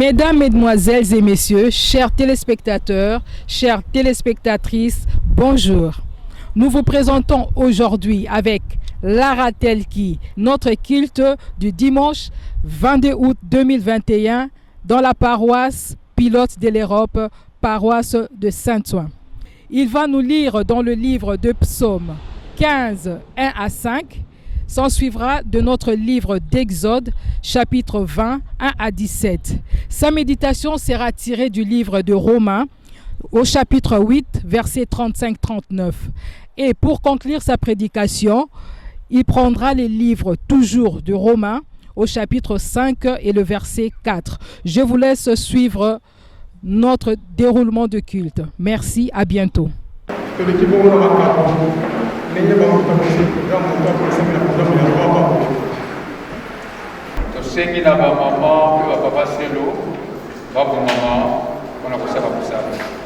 Mesdames, Mesdemoiselles et Messieurs, chers téléspectateurs, chères téléspectatrices, bonjour. Nous vous présentons aujourd'hui avec Lara Telki, notre culte du dimanche 22 août 2021 dans la paroisse Pilote de l'Europe, paroisse de Saint-Ouen. Il va nous lire dans le livre de Psaumes 15, 1 à 5. S'en suivra de notre livre d'Exode, chapitre 20, 1 à 17. Sa méditation sera tirée du livre de Romains, au chapitre 8, versets 35-39. Et pour conclure sa prédication, il prendra les livres toujours de Romains, au chapitre 5 et le verset 4. Je vous laisse suivre notre déroulement de culte. Merci, à bientôt. Toleki bongo na makambo ndenge bango kotambwisa programme moto akokisami na programme ya papa. Tosengi na bamama mpe bapapa selo babongama mpo na kosala mosala.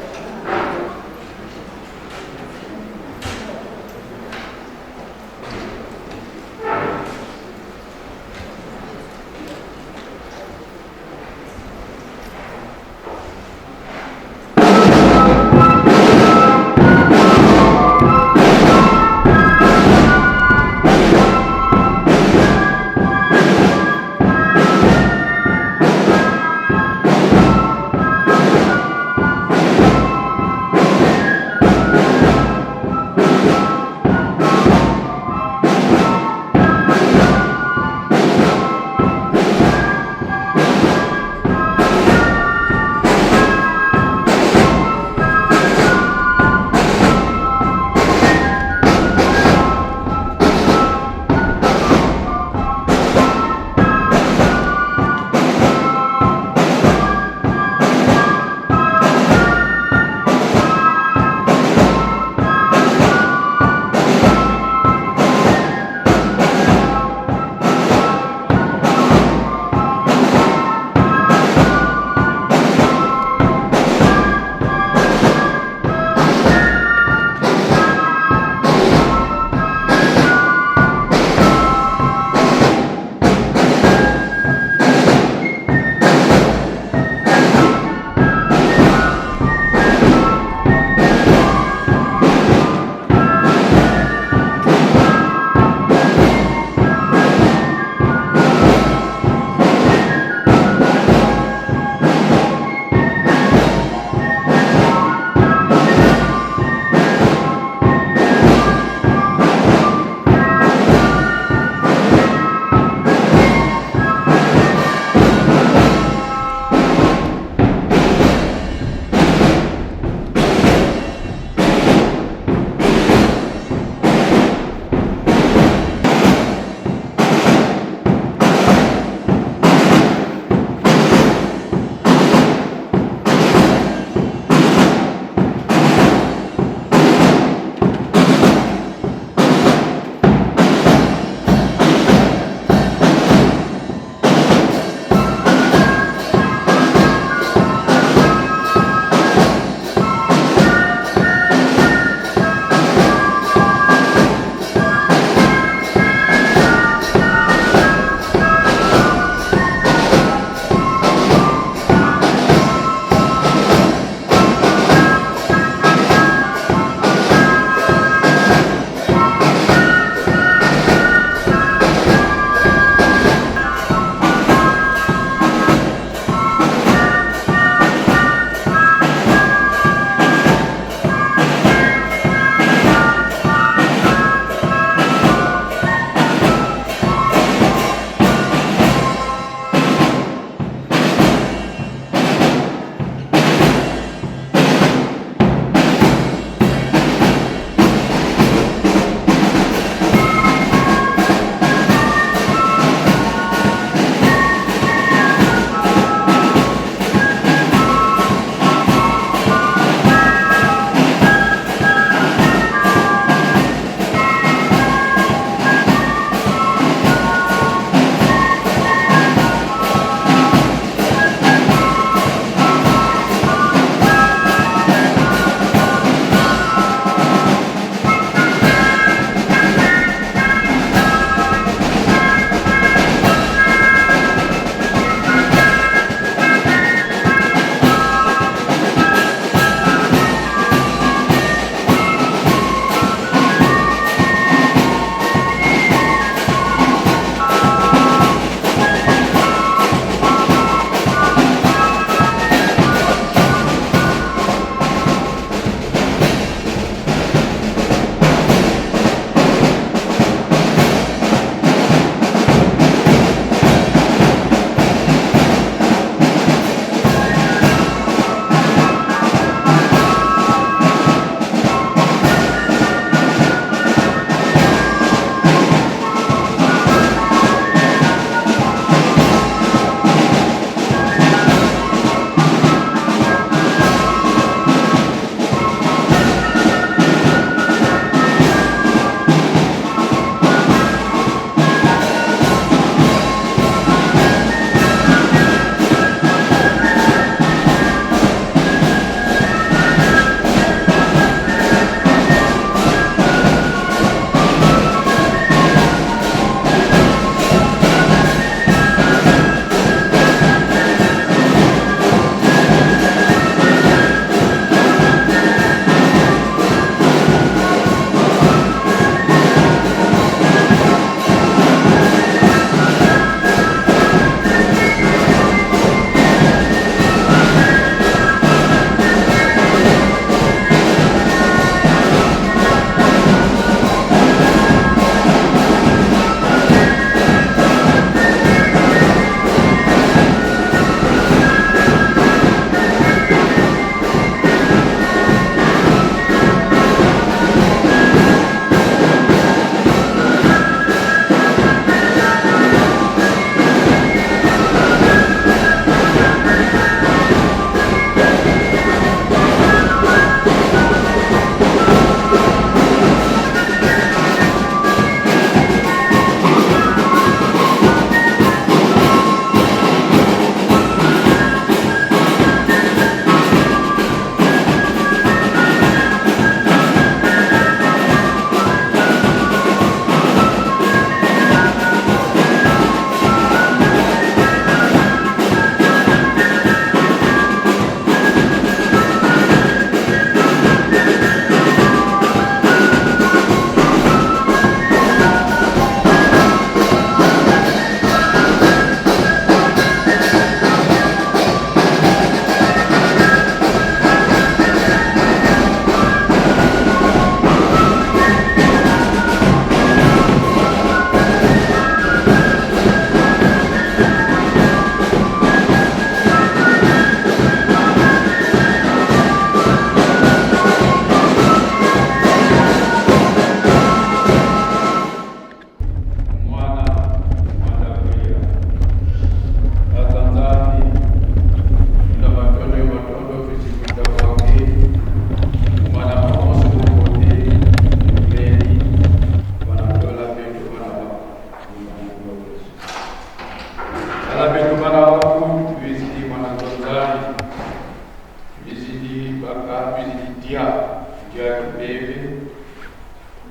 Jack Bebe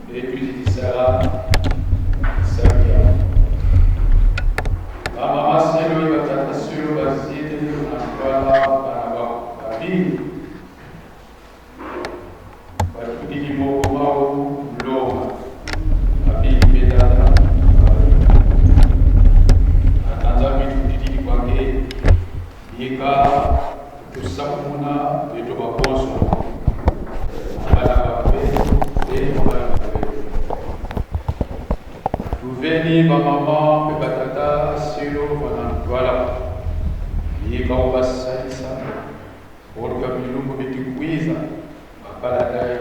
betuzidisala sabia bamama selo batata selo bazidi natwala bana babili batudili moko mao loma babili mpe tata atanza bitudili kwange yeka tusakumuna beto bakonso bana bape pe bana bape tuveni bamama mpe batata silo banantwala yeka obasalisa oluka bilumbu bitikwiza bakala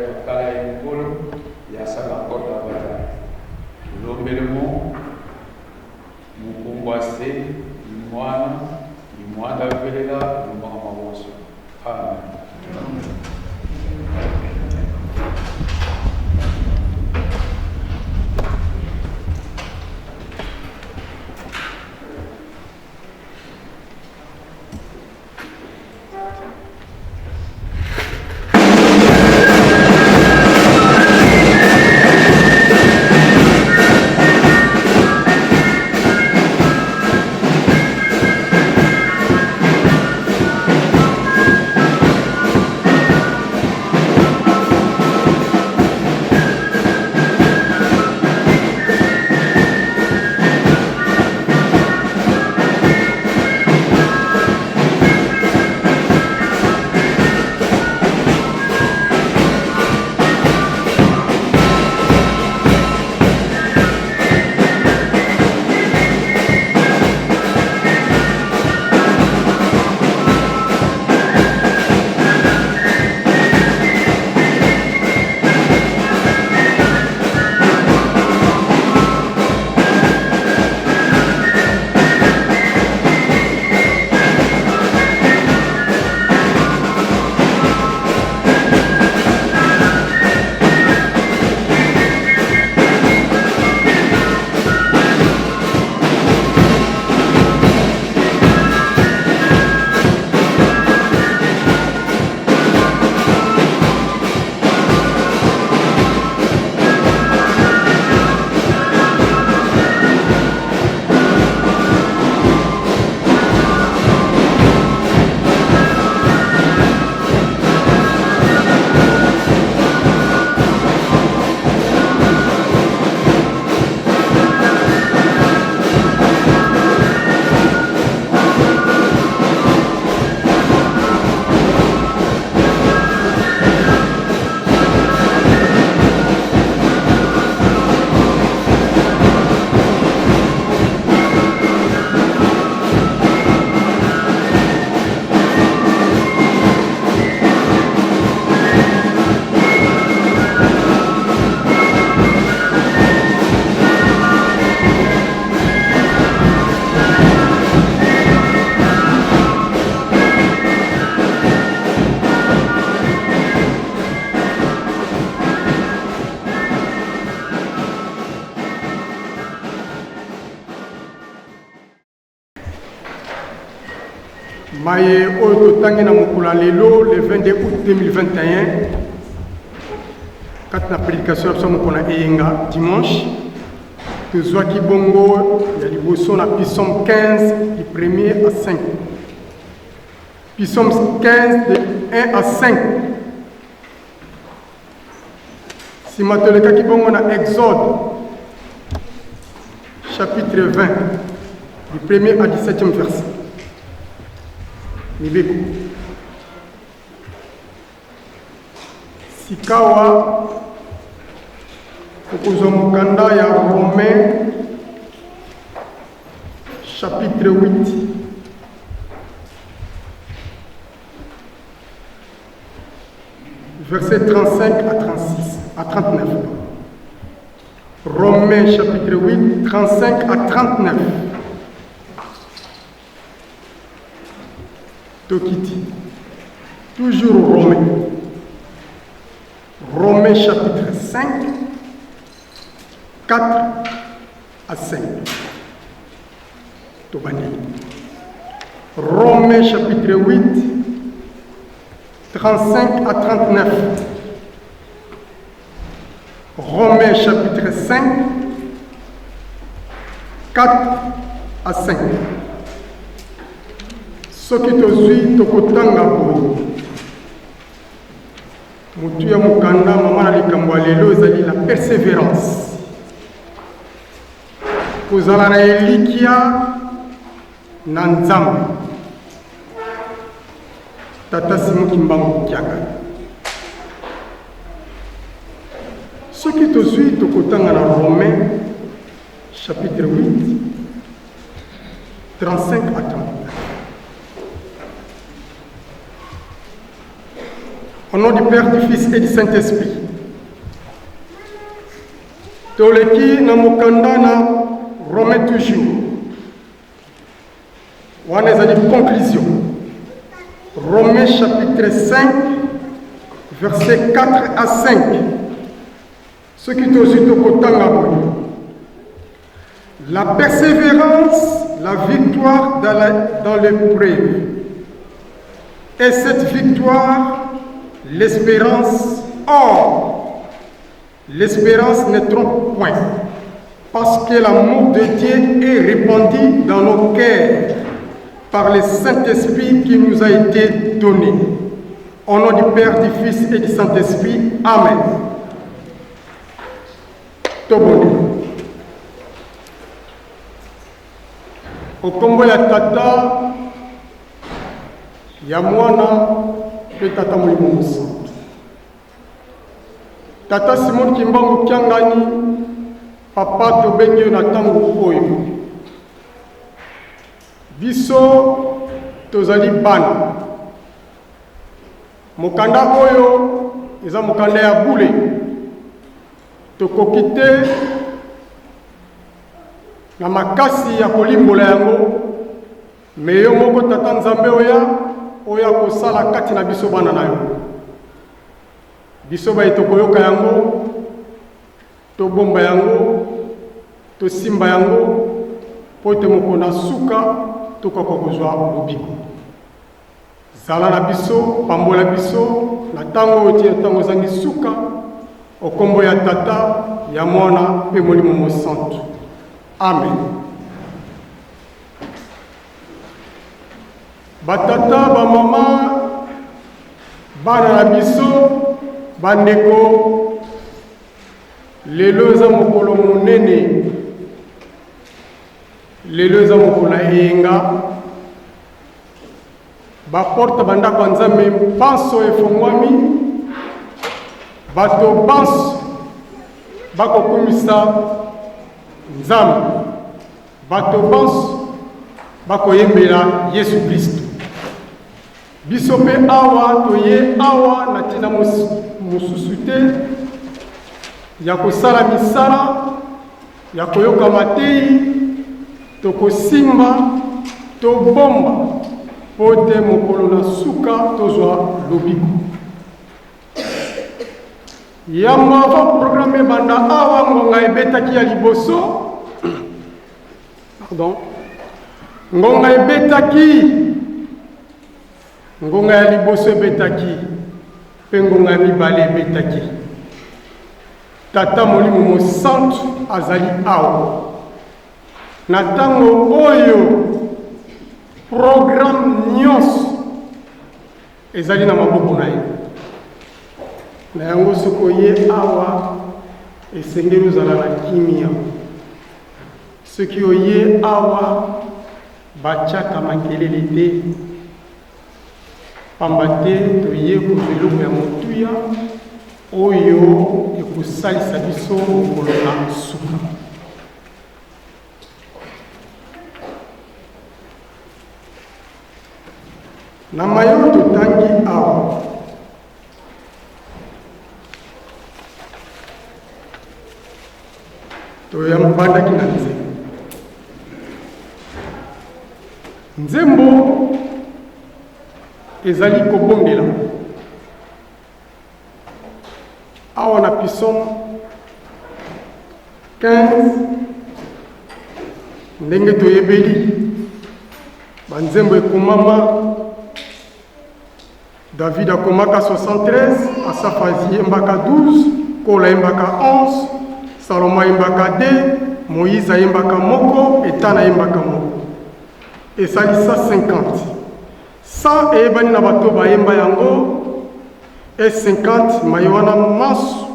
bakala ya nkolo yasala nkota bata tulombelemo mukumbwase imwana imwana velela lumbanga maboso. Amen. Maye oyo totangi na mokolo ya lelo le 22 août 2021 kati na prédication ya biso mokolo na eyenga dimanche, tozwaki bongo ya liboso na psaume 15 du premier à 5, psaume 15 de 1 à 5. Nsima tolekaki bongo na Exode chapitre 20 du premier à 17e verset, mibeko. Sikawa okozwa mokanda ya Romain chapitre 8 verset 35 à 36 à 39. Romains chapitre 8, 35 à 39. Tokiti. Toujours Romains. Romains chapitre 5, 4 à 5. Tobandi. Romains chapitre 8, 35 à 39. Romains chapitre 5, 4 à 5. Soki tozwi tokotanga boye. Motu ya mokanda mama na likambo ya lelo ezali la perseverance. Kozala na elikya na Nzambe. Tata Simon Kimbangu Kiangani. Soki tozwi tokotanga na Romains chapitre 8 35 à 39. Au nom du Père, du Fils et du Saint-Esprit. Toleki na mokanda na Romains toujours. Wana ezali conclusion. Romains chapitre 5 verset 4 à 5. Soki tozwi tokotanga boye. La persévérance, la victoire dans l'épreuve. Et cette victoire, l'espérance. Or, l'espérance ne trompe point, parce que l'amour de Dieu est répandu dans nos cœurs par le Saint-Esprit qui nous a été donné. Au nom du Père, du Fils et du Saint-Esprit, Amen. Toboni. Okombo ya Tata, ya Mwana mpe Tata Molimo Mosantu. Tata Simon Kimbangu Kiangani, papa tobengi yo na ntango oyo. Biso tozali bana. Mokanda oyo eza mokanda ya bule. Tokoki te na makasi ya kolimbola yango, me yo moko Tata Nzambe oya oya kosala kati na biso bana na yo. Biso baye tokoyoka yango, tobomba yango, tosimba yango, mpo ete mokolo na suka tokoka kozwa lobiko. Zala na biso, pambola biso na ntango oyo tii na ntango ezangi suka, o nkombo ya Tata, ya Mwana mpe Molimo Mosantu. Amen. Batata, bamama, bana na biso, bandeko, lelo eza mokolo monene, lelo eza mokolo ya eyenga. Baporte bandako ya Nzambe mpanso efongwami, bato banso bakokumisa Nzambe, bato banso bakoyembela Yesu Kristo. Biso mpe awa toye awa na ntina mosusu te ya kosala misala ya koyoka mateyi, tokosimba tobomba mpo te mokolo na suka tozwa lobiko. Yambo avant programme ebanda awa ngonga ebetaki ya liboso, pardon, ngonga ebetaki, ngonga ya liboso ebetaki mpe ngonga ya mibale ebetaki. Tata Molimo Mosantu azali awa na ntango oyo. Programme nyonso ezali na maboko na ye. Na yango soki oye awa, esengeli ozala na kimia. Soki oye awa, batiaka makelele te, pamba te toye kozwa eloko ya motuya oyo ekosalisa biso mokolo na suka. Na maye oyo totangi awa, toyambandaki na nzembo. Nzembo ezali kobondela. Awa na Psaume 15, ndenge toyebeli banzembo ekomama, David akomaka 73, Asaf ayembaka 12. Kola ayembaka 11, Salomo ayembaka 2, Moïse ayembaka moko, Etana ayembaka moko. Esali 150. 100 eyebani na bato bayemba yango, e 50 maye wana manso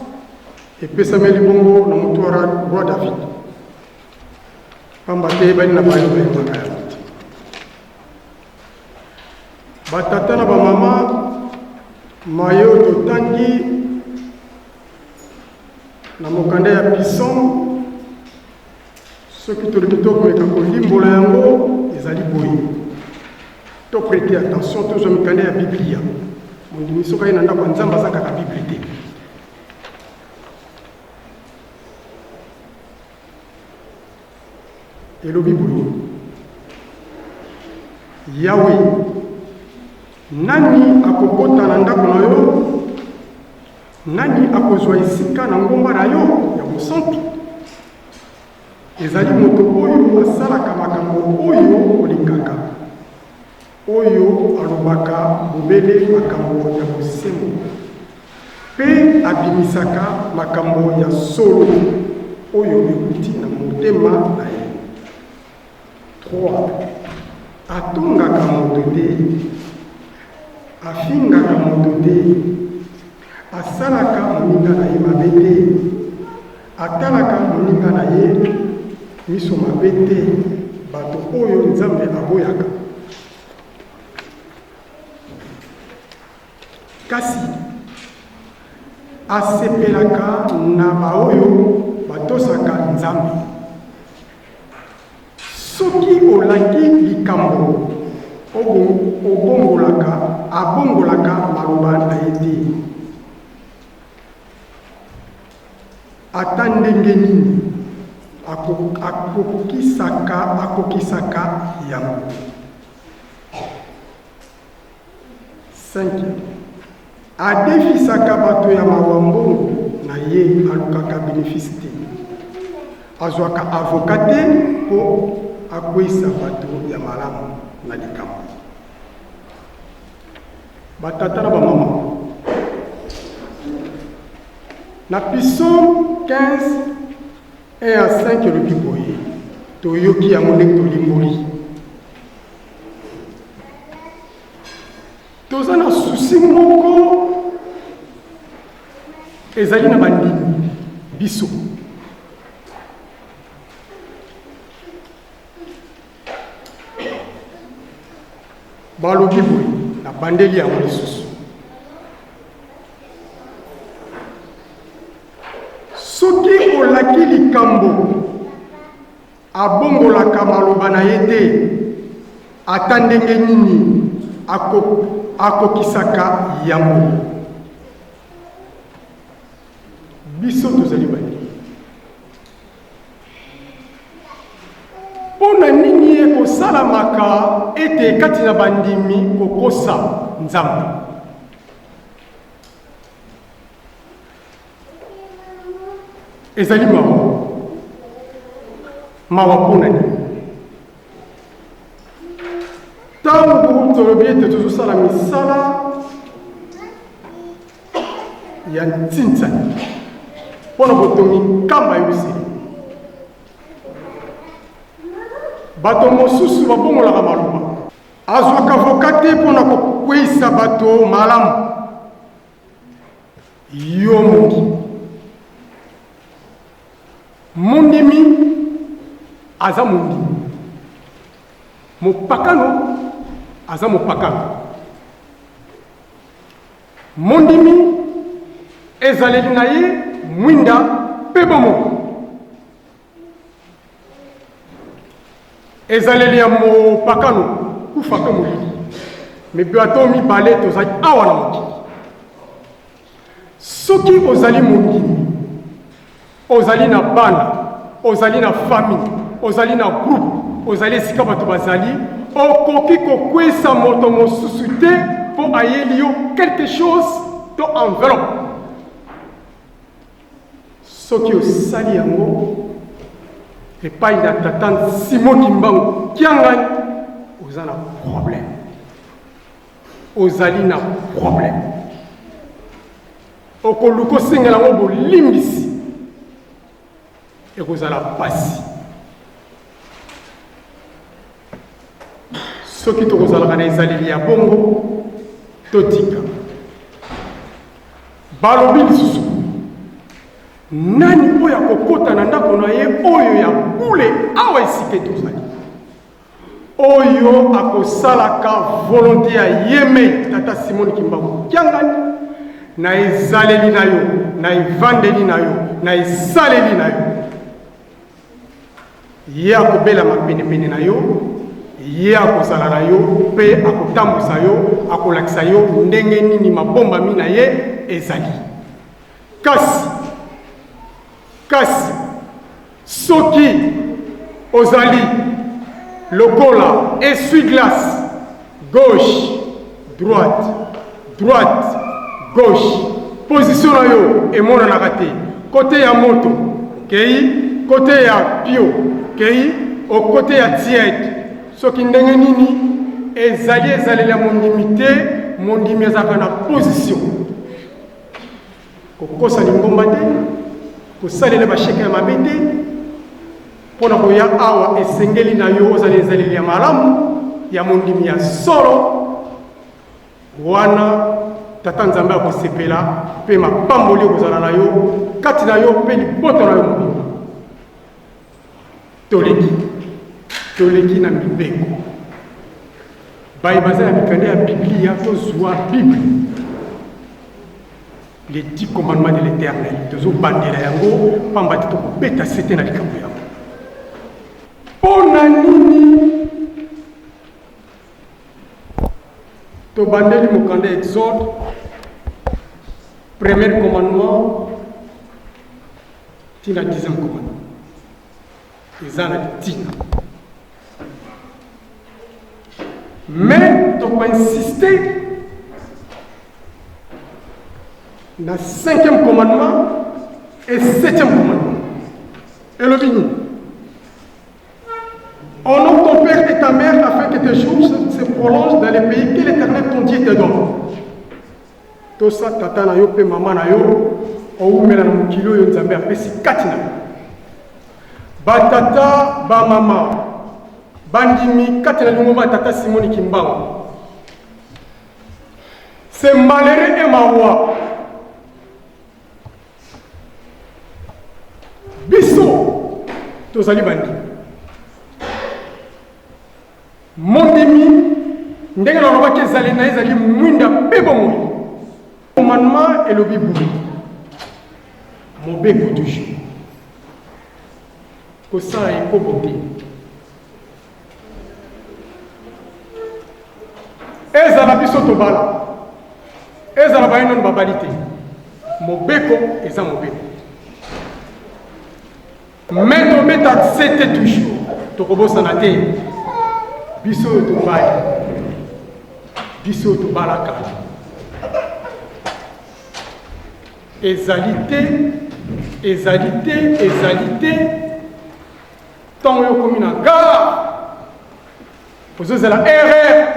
epesameli bongo na moto wa roi David. Pamba te eyebani na bayo bayembaka yango te. Batata na bamama, maye oyo totangi na mokanda ya Psaume, soki tolingi tokomeka kolimbola yango ezali boye. To prêter attention, tozwa mikanda ya Biblia. Mondimi soki aye na ndako ya Nzambe azangaka Bible te. Elobi boye, Yawe, nani akokota na ndako na yo? Nani akozwa esika na ngomba na yo ya bosantu? Ezali moto oyo asalaka makambo oyo olingaka, oyo alobaka bobele makambo ya bosembo mpe abimisaka makambo ya solo oyo euti na motema na ye. 3 atongaka moto te, afingaka moto te, asalaka moninga na ye mabe te, atalaka moninga na ye miso mabe te, bato oyo Nzambe aboyaka. Kasi asepelaka na baoyo batosaka Nzambe. Soki olaki likambo, obongolaka, abongolaka maloba na ye te. Ata ndenge nini, akokisaka, akokisaka yango. Cinquième, adefisaka bato ya mawa mbongo na ye, alukaka benefice te. Azwaka avocat te mpo akweisa bato ya malamu na likambo. Batata na bamama, na Psaume 15 1 à 5 elobi boye, toyoki yango ndenge tolimboli. Toza na souci moko ezali na bandimi biso. Balobi boye, nabandeli yango lisusu. Soki olaki likambo Abongolaka maloba na ye te, ata ndenge nini, akokisaka yango. Biso tozali bandimi. Mpo na nini ekosalamaka ete kati na bandimi kokosa Nzambe? Ezali mawa. Mawa mpo na nini? Ntango tolobi ete tozosala misala ya ntinzani mpo na botongi nkamba Yelusalemi, bato mosusu babongolaka maloba. Azwaka avoka te mpo na kokweisa bato malamu. Yo mondimi. Mondimi aza mondimi. Mopakano aza mopakano. Mondimi ezaleli na ye mwinda mpe bomoi. Ezaleli ya mopakano, kufa mpe molili. Mibato mibale tozali awa na mokili. Soki ozali mondimi, ozali na bana, ozali na famille, ozali na groupe, ozali esika bato bazali, okoki kokwesa moto mosusu te mpo ayeli yo quelque chose to enveloppe. Soki osali yango epai na tata Simon Kimbangu Kiangani, oza na problème, ozali na problème. Okoluka osengela yango bolimbisi, ekozala mpasi. Soki tokozalaka na ezaleli ya bongo, totika. Balobi lisusu, nani oyo akokota na ndako na ye oyo ya bule awa esika tozali, oyo akosalaka volonte ya yemei Tata Simon Kimbangu Kiangani na ezaleli na yo, na evandeli na yo, na esaleli na yo. Ye akobelama penepene na yo, ye akozala na yo mpe akotambwisa yo, akolakisa yo ndenge nini mabombami na ye ezali. Kasi, kasi soki ozali lokola essuie-glace, gauche, droite, droite, gauche, position na yo emonanaka te, kote ya moto okei, kote ya pio okei, okote ya tiède, soki ndenge nini, ezali ezaleli ya mondimi te. Mondimi azalaka na position. Kokosa lingomba te, kosalela basheke ya mabe te. Mpo na koya awa, esengeli na yo ozala ezaleli ya malamu ya mondimi ya solo. Wana Tata Nzambe akosepela mpe mapamboli ekozala na yo, kati na yo mpe libota na yo mobimba. Toleki, toleki na mibeko. Baye baza na mikanda ya Biblia, tozwa Bible, les 10 commandements de l'Éternel, tozobandela yango pamba te tokobeta sete na likambo yango. Mpo na nini tobandeli mokanda Exode, premier commandement tina dixième commandement? Eza na ntina, mais tokoinsiste na cinquième commandement et septième commandement. Elobi nini? Honore ton père et ta mère afin que tes jours se prolongent dans le pays que l'Éternel ton Dieu te donne. Tosa tata na yo mpe mama na yo, owumela na mokili oyo Nzambe apesi kati na yo. Batata, bamama, bandimi kati na lingomba ya Tata Simoni Kimbangu, c'est malheureux et mawa. Biso tozali bandimi. Mondimi, ndenge nalobaki, ezali na ezali mwinda mpe bomoi. Commandement elobi boye, mobeko toujours, kosala ekobo te. Ezala biso tobala, ezala baye nano babali te, mobeko eza mobeko. Mais tobeta sete toujours, tokobosana te biso oyo tobali, biso oyo tobalaka, ezali te, ezali te, ezali te. Ntango yo okomi na gare, ozozela erreur,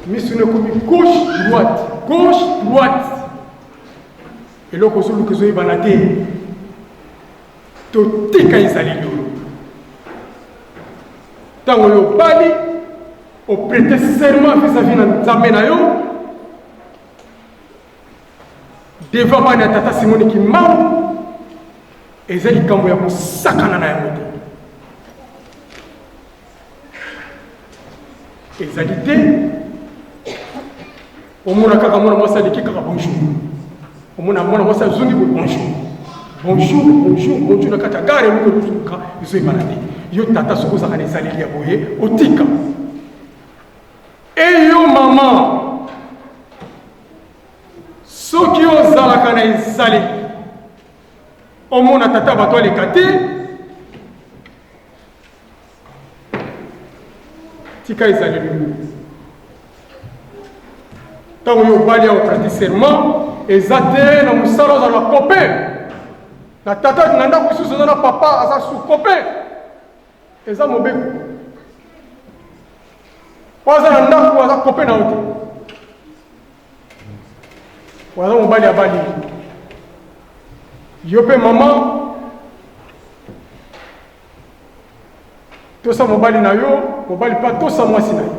miso no ekomi gauche droite, gauche droite, eloko ozoluka ezoyebana te. Totika ezaleli oyo. Ntango yo obali, oprete serment vis-à-vis na Nzambe na yo, devant bana ya Tata Simoni Kimbangu, eza likambo ya kosakana na yango te. Ezali te omona kaka mwana mwasi aleki kaka bonjour, omona mwana mwasi azongi boye bonjour, bonjour, bonjour, bonjour na kati ya gare, eloko elusuka ezoyebana te. Yo tata, soki ozalaka na ezaleli ya boye, otika. Eyo mama, soki ozalaka na ezaleli omona tata bato aleka te, tika ezaleli oyo. Ntango yo obali, ya oprati serment, eza te na mosala ozala na copain na tata na ndako lisusu, oza na papa aza su copain, eza mobeko. Po aza na ndako, aza copain na yo te. Waza mobali abali. Yo mpe mama, tosa mobali na yo, mobali mpe atosa mwasi na ye.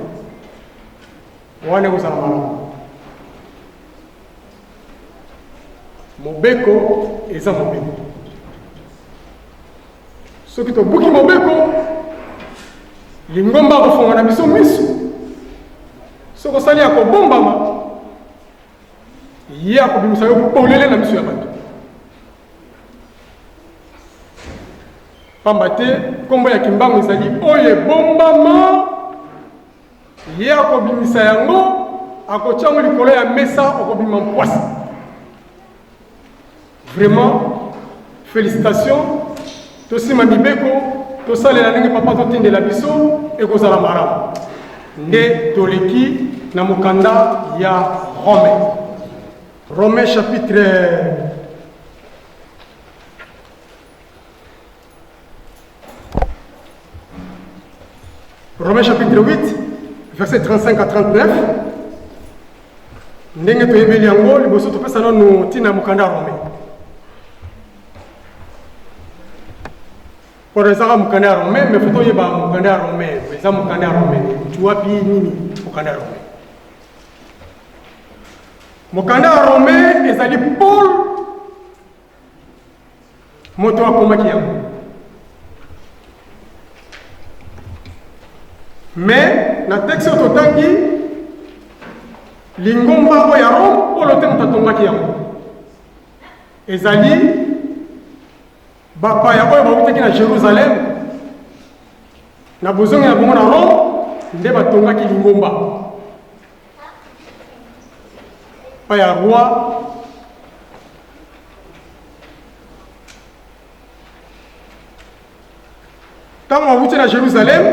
Wana ekozala malamu. Mobeko eza mobeko. Soki tobuki mobeko, lingomba akofongola biso miso. Soki osali ya kobombama, ye akobimisa yo polele na miso ya bato. Pamba te nkombo ya Kimbangu ezali oyo ebombama, ye akobimisa yango, akotya yango likolo ya mesa, okobima mpwasa. Vraiment, félicitations, tosima mibeko, tosalela ndenge papa azotindela biso, ekozala malamu. Nde toleki na mokanda ya Romain. Romain chapitre Romains chapitre 8, verset 35 à 39. Ndenge toyebeli yango liboso topesa nanu ntina ya mokanda ya Romain. Pona ezaka mokanda ya Romain, mais faut toyeba mokanda ya Romain, eza mokanda ya Romain. Tu wapi nini mokanda ya Romain? Mokanda ya Romain ezali Paul moto akomaki yango me na texte oyo totangi lingomba oyo ya Rome Polo te moto atongaki yango ezali bapaya oyo bautaki na Jerusalem na bozongi na bango na Rome nde batongaki lingomba pa ya roi ntango bawuti na Jerusalem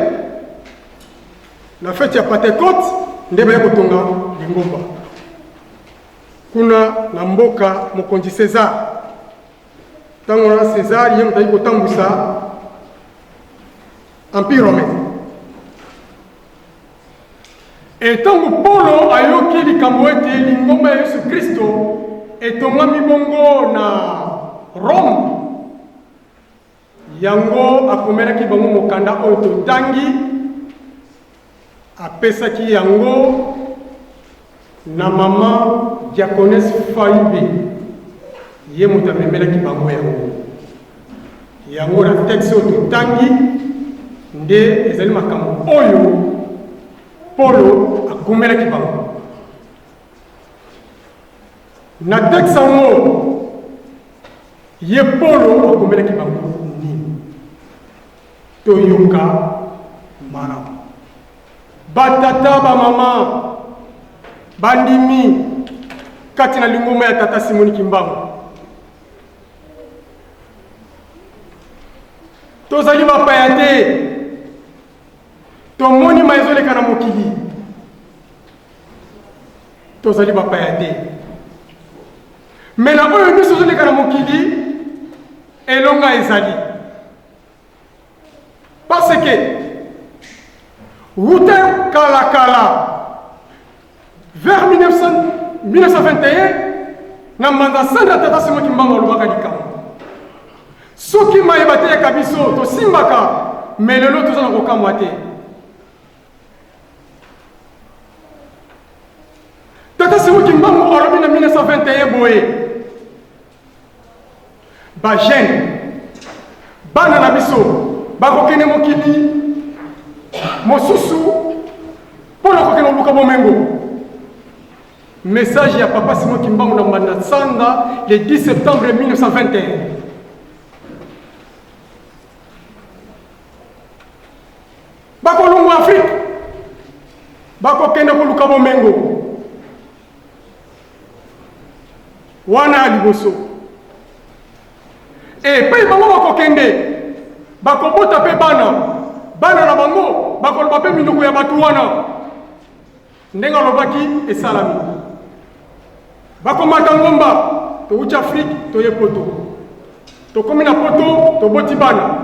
na fete ya Pentecote nde baye kotonga lingomba kuna na mboka mokonzi César. Ntango wana César ye moto ayaki kotambwisa empire romain. E ntango Polo ayoki likambo ete lingomba ya Yesu Kristo etongami bongo na Rome, yango akomelaki bango mokanda oyo totangi, apesaki yango na mama diakonese Fayube, ye moto amemelaki bango yango. Yango na texte oyo totangi nde ezali makambo oyo Polo akomelaki bango. Na texte yango ye Polo akomelaki bango nini? Toyoka malamu. Batata, bamama, bandimi kati na lingomba ya Tata Simoni Kimbangu, tozali bapaya te, tomoni ma ezoleka na mokili, tozali bapaya te. Me na oyo nyonso ezoleka na mokili, elonga ezali parce que wuta kala kala vers 1921 na mbanza sanda tata Simon Kimbangu alobaka likambo soki maye bateyaka biso tosimbaka me lelo toza na kokamwa te. Tata Simon Kimbangu alobi na 1921 boye ba jeune bana na biso bakokende mokili mosusu mpo na kokende koluka bomengo. Message ya papa Simon Kimbangu na Mbanda Sanda le 10 septembre 1921. Bakolongwa Afrique bakokende koluka bomengo wana ya liboso. Epai bango bakokende bakobota mpe bana, bana na bango bakoloba mpe minoko ya bato wana. Ndenge alobaki esalami. Bakomata ngomba, towuti Afrique toye poto. Tokomi na poto toboti bana.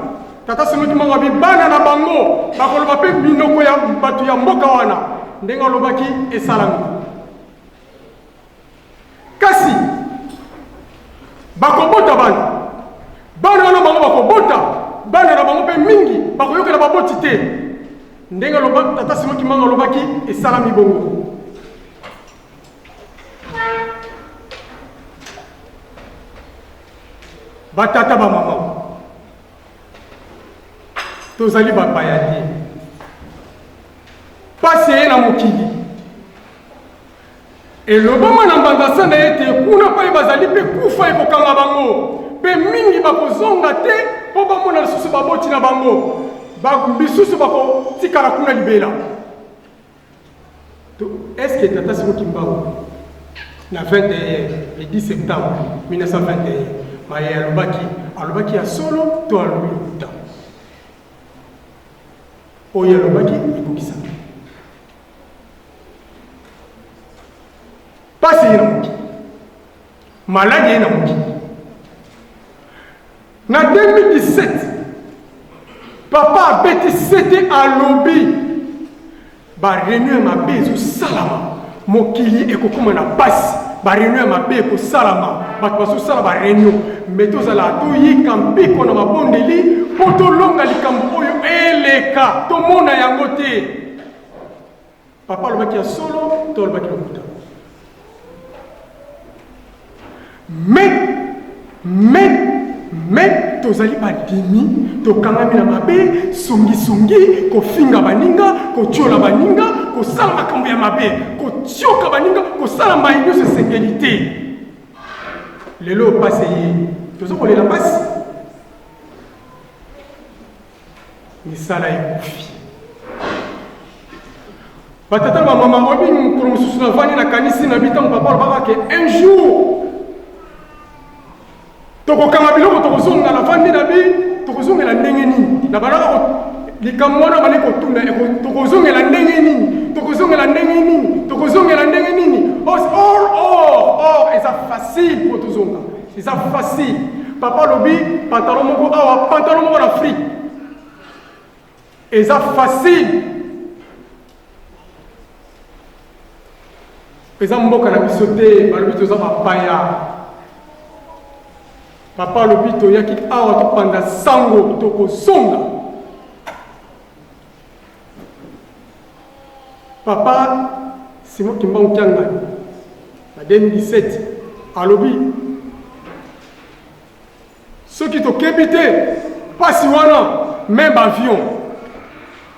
Tata Simon Kimbangu abi bana na bango bakoloba mpe minoko ya bato ya mboka wana. Ndenge alobaki esalami. Kasi bakobota bana. Bana wana bango bakobota bana na bango mpe mingi bakoyokela baboti te. Ndenge aloba tata Simon Kimbangu alobaki esalami bongo. Batata ba mama tozali bapaya te. Pasi eye na mokili. Elobama na Mbanza Sanda ete kuna pai bazali mpe kufa ekokanga bango, mpe mingi bakozonga te mpo bamona lisusu baboti na bango, ba misusu bakotikala kuna libela. Est-ce que Tata Simon Kimbangu na 21 le 10 septembre 1921 maye alobaki, alobaki ya solo to alobi lokuta? Oyo alobaki ekokisami. Pasi eye na mokili, maladi eye na mokili. Na 2017 papa abeti sete, alobi ba reunion ya mabe ezosalama, mokili ekokoma na pasi. Ba reunion ya mabe ekosalama, bato bazosala ba reunion, me tozala toyika mpiko na mabondeli mpo tolonga likambo oyo eleka, tomona yango te. Papa alobaki ya solo to alobaki lokuta? Mais tozali bandimi, tokangami na mabe, songisongi, kofinga baninga, kotiola baninga, kosala makambo ya mabe, kotioka baninga, kosala mai nyonso esengeli te. Lelo pasi eye, toza kolela pasi, misala ekufi. Batata na bamama, oyebi, mokolo mosusu navandi, nakanisi na bi ntango papa alobaka ke un jour tokokanga biloko, tokozonga. Navandi na bi, tokozongela ndenge nini? Na balaka likambo wana, bali kotuna: tokozongela ndenge nini? Tokozongela ndenge nini? Tokozongela ndenge nini? Or or or eza facile mpo tozonga, eza facile. Papa alobi pantalon moko awa, pantalon moko na Afrique, eza facile. Eza mboka na biso te, balobi toza bapaya. Papa alobi toyaki awa topanda sango, tokozonga. Papa Simon Kimbangu Kiangani na 2017 alobi soki tokebi te, mpasi wana, même baavion,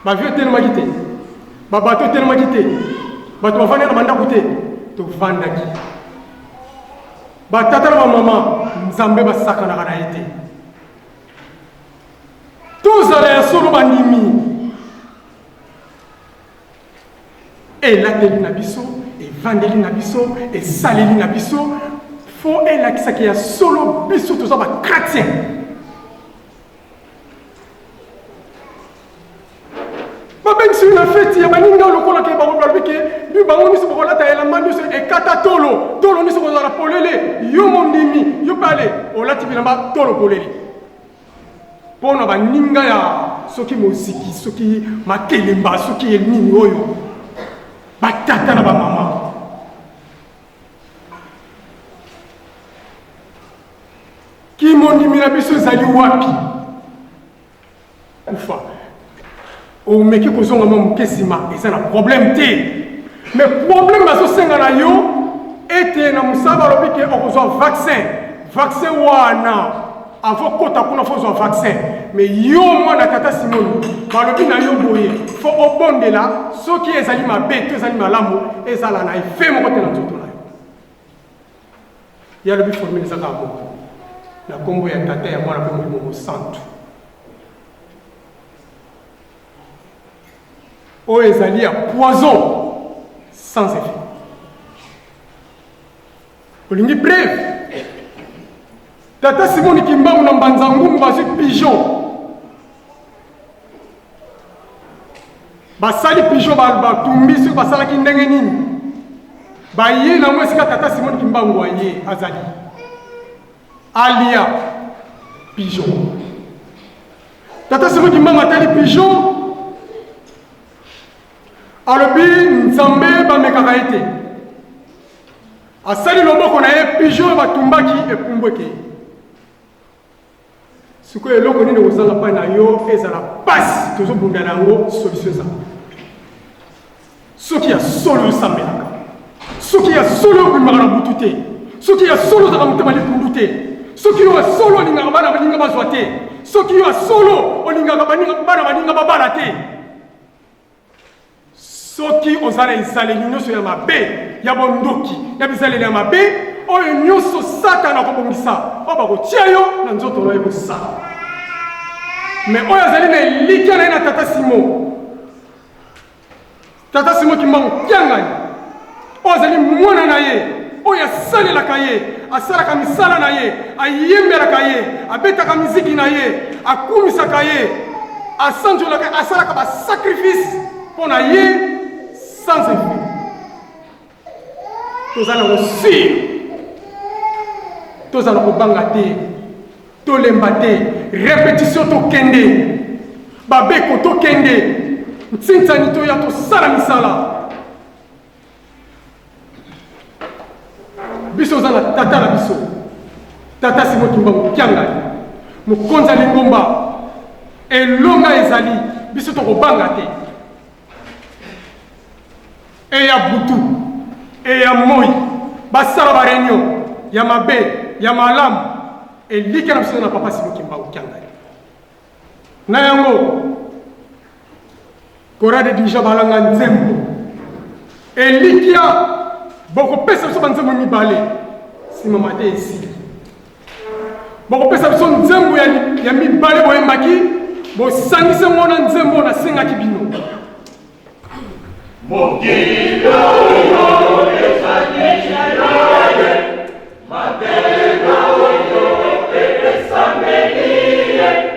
baavion etelemaki te, babato etelemaki te, bato bavandi na bandako te, tovandaki. Batata na bamama, Nzambe basakanaka na ye te. Tozala ya solo bandimi. Elateli na biso, evandeli na biso, esaleli na biso, fo elakisaki ya solo biso toza bachrétien. Babengisi na feti ya baninga, lokola ke bango balobi ke bi bango nyonso bakolata elamba nyonso ekata tolo, tolo nyonso kozala polele. Yo mondimi, yo mpe ale olati bilamba tolo polele mpo na baninga ya soki moziki, soki makelemba, soki nini oyo. Batata na bamama, kimondimi na biso ezali wapi? Kufa omeki kozonga mwa moke nsima, eza na problème te, mais problème bazosenga na yo ete na mosala balobi ke okozwa vaccin. Vaccin wana, avant kota kuna, fo ozwa vaccin. Mais yo mwana tata Simoni, balobi na yo boye, fo obondela. Soki ezali mabe to ezali malamu, ezala na effet moko te na nzoto na yo. Ye alobi formule eza kaka moko: na nkombo ya Tata, ya Mwana mpe Molimo Mosantu. Oyo ezali ya poison sans effet. Olingi preuve? Tata Simoni Kimbangu na Mbanza Ngungu bazwi pigeon, basali pigeon, batumbi, soki basalaki ndenge nini, baye nango esika tata Simoni Kimbangu aye azali alia pigeon. Tata Simon Kimbangu atali pigeon, alobi Nzambe bamekaka ye te. Asali loboko na ye, pigeon oyo batumbaki epumbweke. Sikoyo eloko nini okozanga mpai na yo ezala pasi tozobunda na yango, solution eza soki ya solo osambelaka, soki ya solo obimaka na butu te, soki ya solo ozalaka motema likundu te, soki yo ya solo olingaka bana baninga bazwa te, soki yo ya solo olingaka bana baninga babala te, Soki oza na ezaleli nyonso ya mabe, ya bondoki, ya bizaleli ya mabe, oyo nyonso Satana akobongisa, oyo bakotia yo na nzoto na yo ekosala. Me oyo azali na elikya na ye na Tata Simo, Tata Simo Kimbangu Kiangani, oyo azali mwana na ye, oyo asalelaka ye, asalaka misala na ye, ayembelaka ye, abetaka miziki na ye, akumisaka ye, asanjolaka, asalaka basacrifice mpo na ye sans effet. Toza na kosir, tozala kobanga te, tolemba te, repetition tokende, babeko tokende, ntintsani toya tosala misala. Biso oza na tata na biso, Tata Simo Kimbangu Kiangani, mokonzi ya lingomba. Elonga ezali biso, tokobanga te. Eya butu eya moi, basala ba reunion ya mabe ya malamu, elikya na biso na Papa Simo Kimbangu Kiangani. Na yango Chorale de dirigeant balanga nzembo elikya, bokopesa biso banzembo mibale nsima mate esili, bokopesa biso nzembo ya mibale boyembaki, bosangisi yango na nzembo nasengaki bino. Mokili oyo ezali ye, mabele oyo epesameli ye.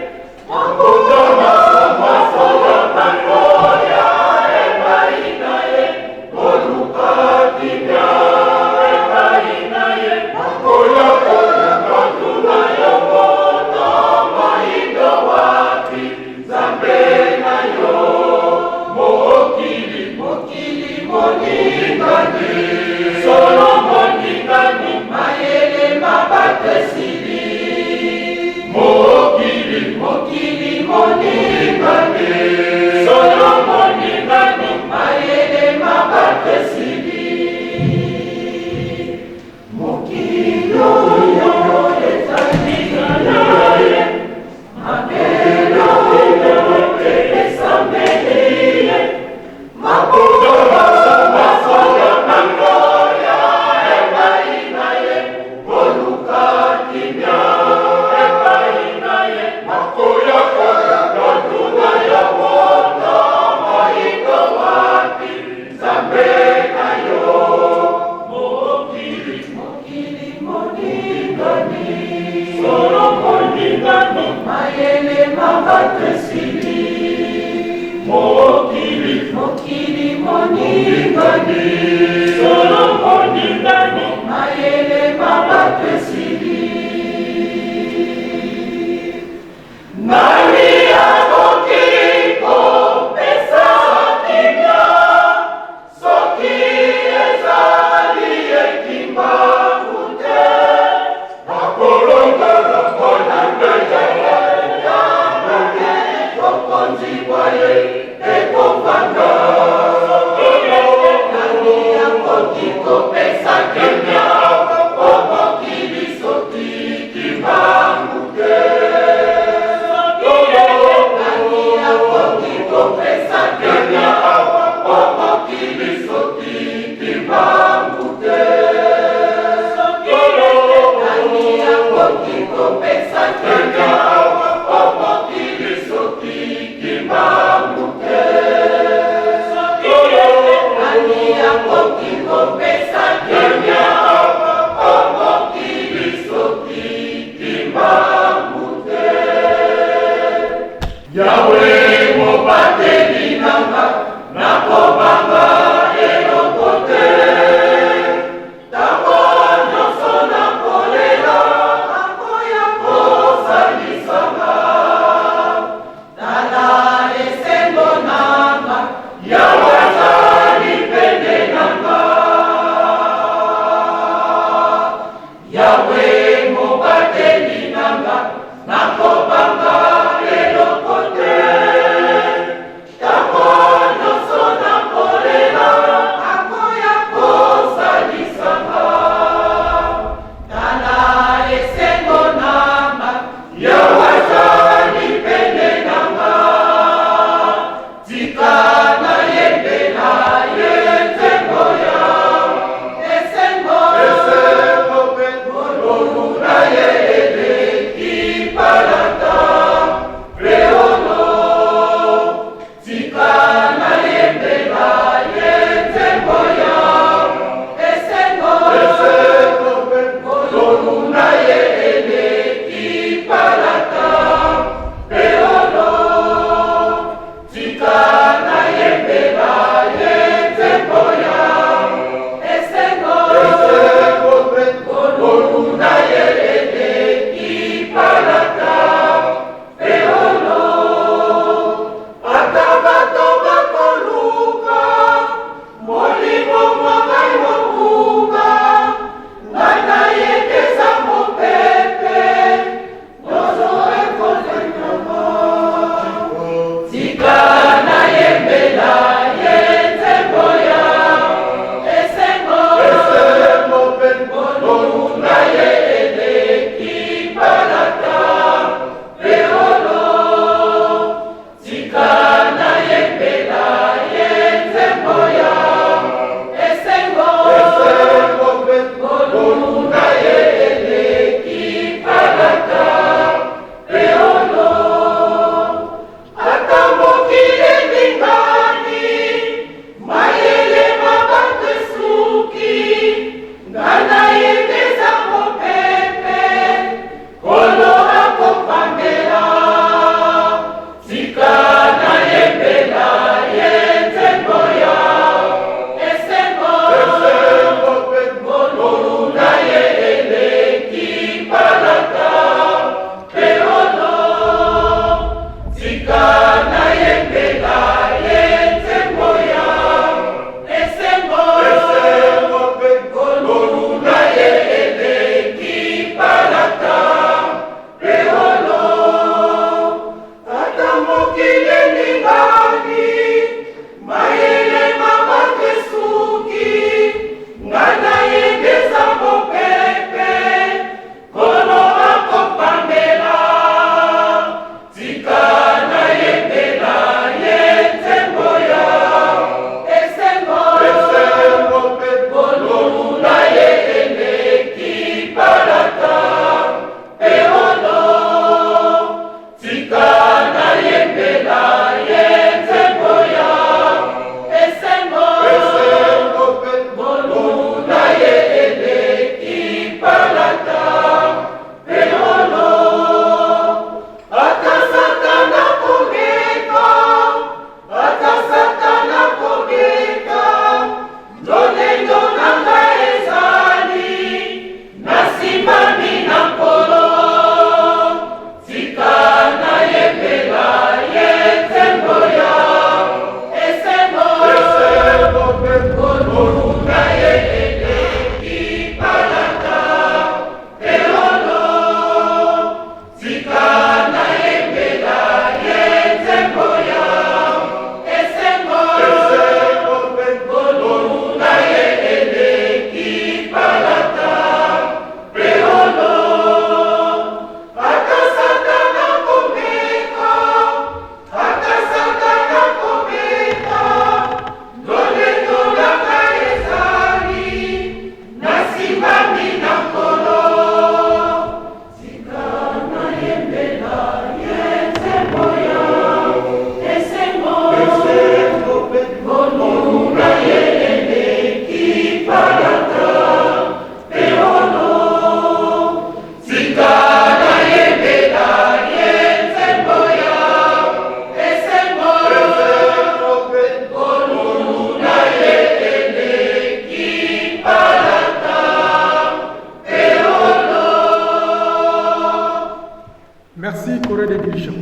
Merci Corée des dirigeants.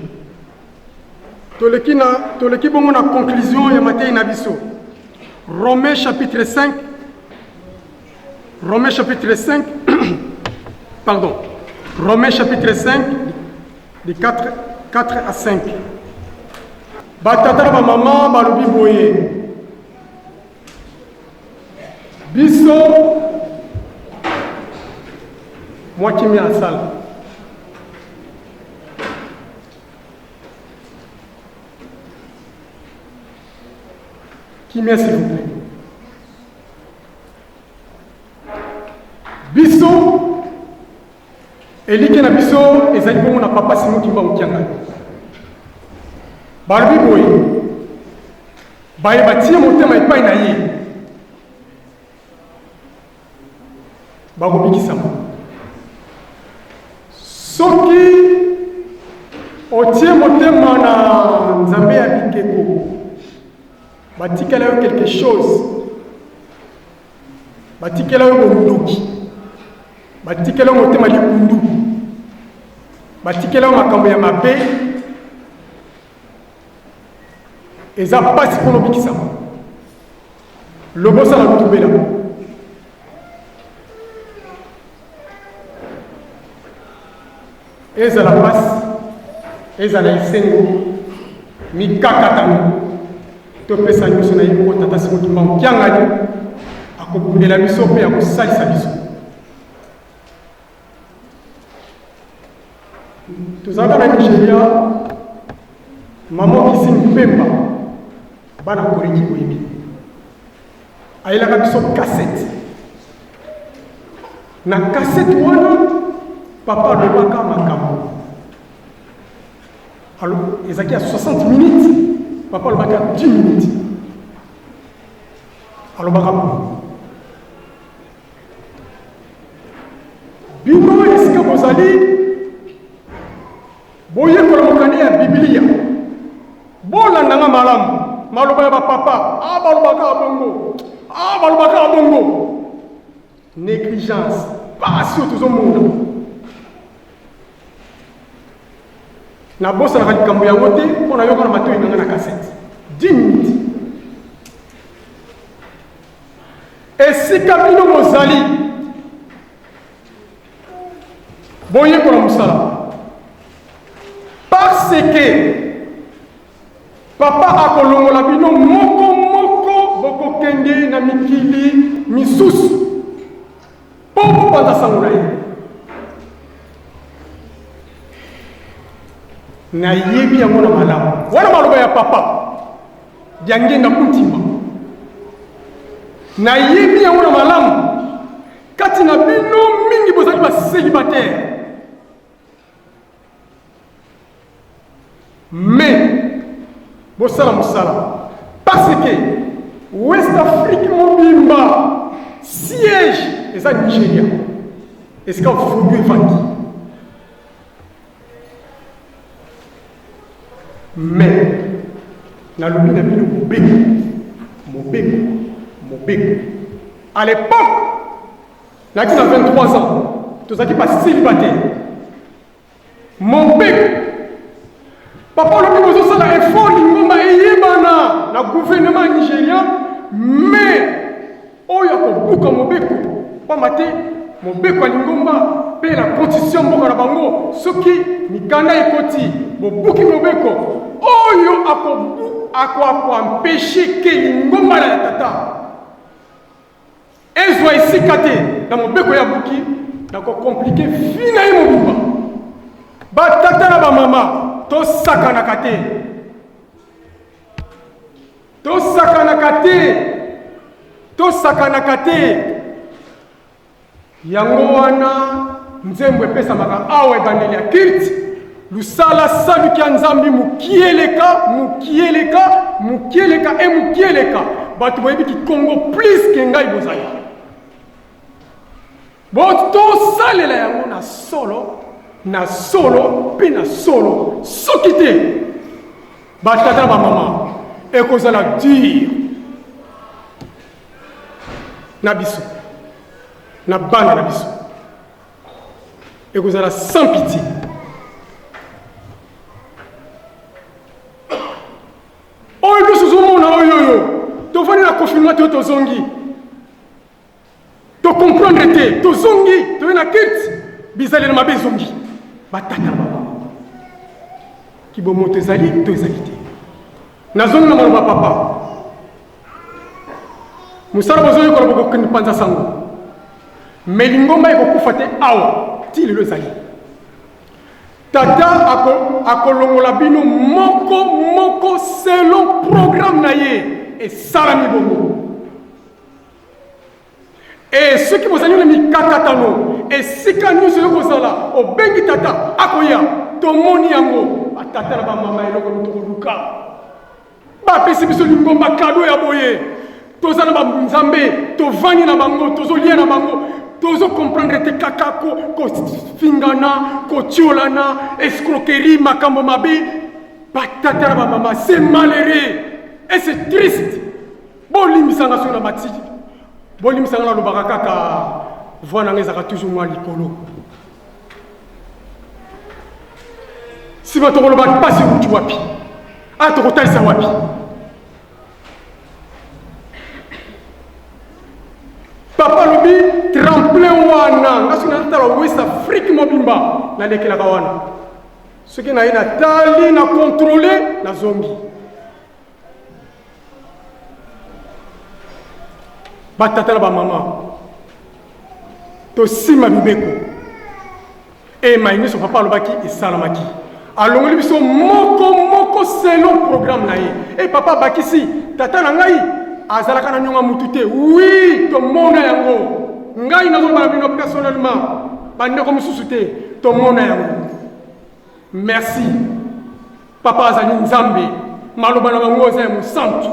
Toleki na toleki bongo na conclusion ya mateyi na biso. Romains chapitre 5 Romains chapitre 5 pardon. Romains chapitre 5 de 4 4 à 5. Batata na bamama balobi boye biso mwa kimia na sala kimia s'il vous plaît biso Elikya na biso ezali bongo na Papa Simon Kimbangu Kiangani. Balobi boye, baye batie motema epai na ye bakobikisama. Soki otie motema na Nzambe ya bikeko, batikela yo quelque chose, batikela yo bondoki Batikela yo motema likundu, batikela yo makambo ya mabe, eza mpasi mpo nobikisama. Lobosana lutubela. Ezala mpasi, ezala esengo, mikakatano, topesa nyonso na ye moko Tata Simon Kimbangu Kiangani akobundela biso mpe akosalisa biso. Tozalaka na Nigeria, mama Kisi Mpemba, bana Koreki boyebi, ayelaka biso kasete. Na kasete wana papa alobaka makambo ezalaki ya 60 minutes, papa alobaka 10 minutes, alobaka boye Bino esika bozali, boyekola mokanda ya Biblia, bolanda nga malamu maloba ya bapapa. A balobaka bongo, a balobaka bongo. Négligence, pasi oyo tozomona. Nabosanaka likambo yango te mpo nayoka na matoi na nga na kasete 10 minutes. Esika bino bozali, boyekola mosala parce que papa akolongola bino moko moko, bokokende na mikili misusu mpo bopanza sango na ye. Nayebi yango na malamu. Wana maloba ya papa Diangienda Kuntima. Nayebi yango na malamu. Kati na bino mingi bozali ba célibataire. Mais bosala mosala parce que West Afrique mobimba siège eza Nigeria esika voodoo evandi. Mais nalobi na bino mobeko, mobeko, mobeko. À l'époque, naki na 23 ans, tozalaki ba célibataire. Mobeko. Papa alobi bozosala effort lingomba eyebana na gouvernement nigérian, mais oyo akobuka mobeko pamba te mobeko ya lingomba mpe na constitution mboka na bango, soki mikanda ekoti bobuki mobeko, oyo akoampeshe ke lingomba na ya tata ezwa esika te na mobeko ya buki, na kokomplike vi na ye mobimba. Batata na bamama, tosakanaka te, tosakanaka te, tosakanaka te. Yango wana nzembo epesamaka awa ebandeli ya culte lusala saluki ya nzambi mukieleka mukieleka mukieleka e mukieleka. Bato boyebi kikongo plus ke ngai bozali bo tosalela yango na solo na solo mpe na solo. Soki te batata na bamama ekozala dur na biso na bana na biso, ekozala sans pitié. toye tozongi To comprendre te, tozongi, toye na culte, bizaleli mabe ezongi. Batata na bamama. Kibomoto ezali to ezali te. Nazongi na maloba papa. Mosala bozoyekola bokokende panza sango. Me lingomba ekokufa te awa ti lelo ezali. Tata ako akolongola bino moko moko selon programme na ye esalami bongo. E soki bozali na mikakatano, esika nyonso yo kozala, obengi tata, akoya. Tomoni yango, batata na bamama, eloko nini tokoluka? Bapesi biso lingomba kado ya boye, toza na banzambe, tovandi na bango, tozolia na bango, tozo comprendre te kaka kofingana, kotiolana, escroquerie, makambo mabe. Batata na bamama, c'est malheureux et c'est triste. Bolimbisa nga soki na matiki, bolimbisa nga nalobaka kaka voix na nga ezalaka toujours mwa likolo. Sima tokoloba mpasi euti wapi? A tokotalisa wapi? Papa alobi tremplin wana nga soki natala West Afrique mobimba nalekelaka wana, soki naye natali na controle nazongi. Batata na bamama, tosimba mibeko e mai nyonso papa alobaki esalamaki. Alongoli biso moko moko selon programme na ye. E papa abakisi, tata na ngai azalaka na nyonga mutu te. Wi, tomona yango. Ngai nazoloba na bino personnellement, bandeko mosusu te, tomona yango. Merci. Papa azali Nzambe, maloba na bango eza ya mosantu.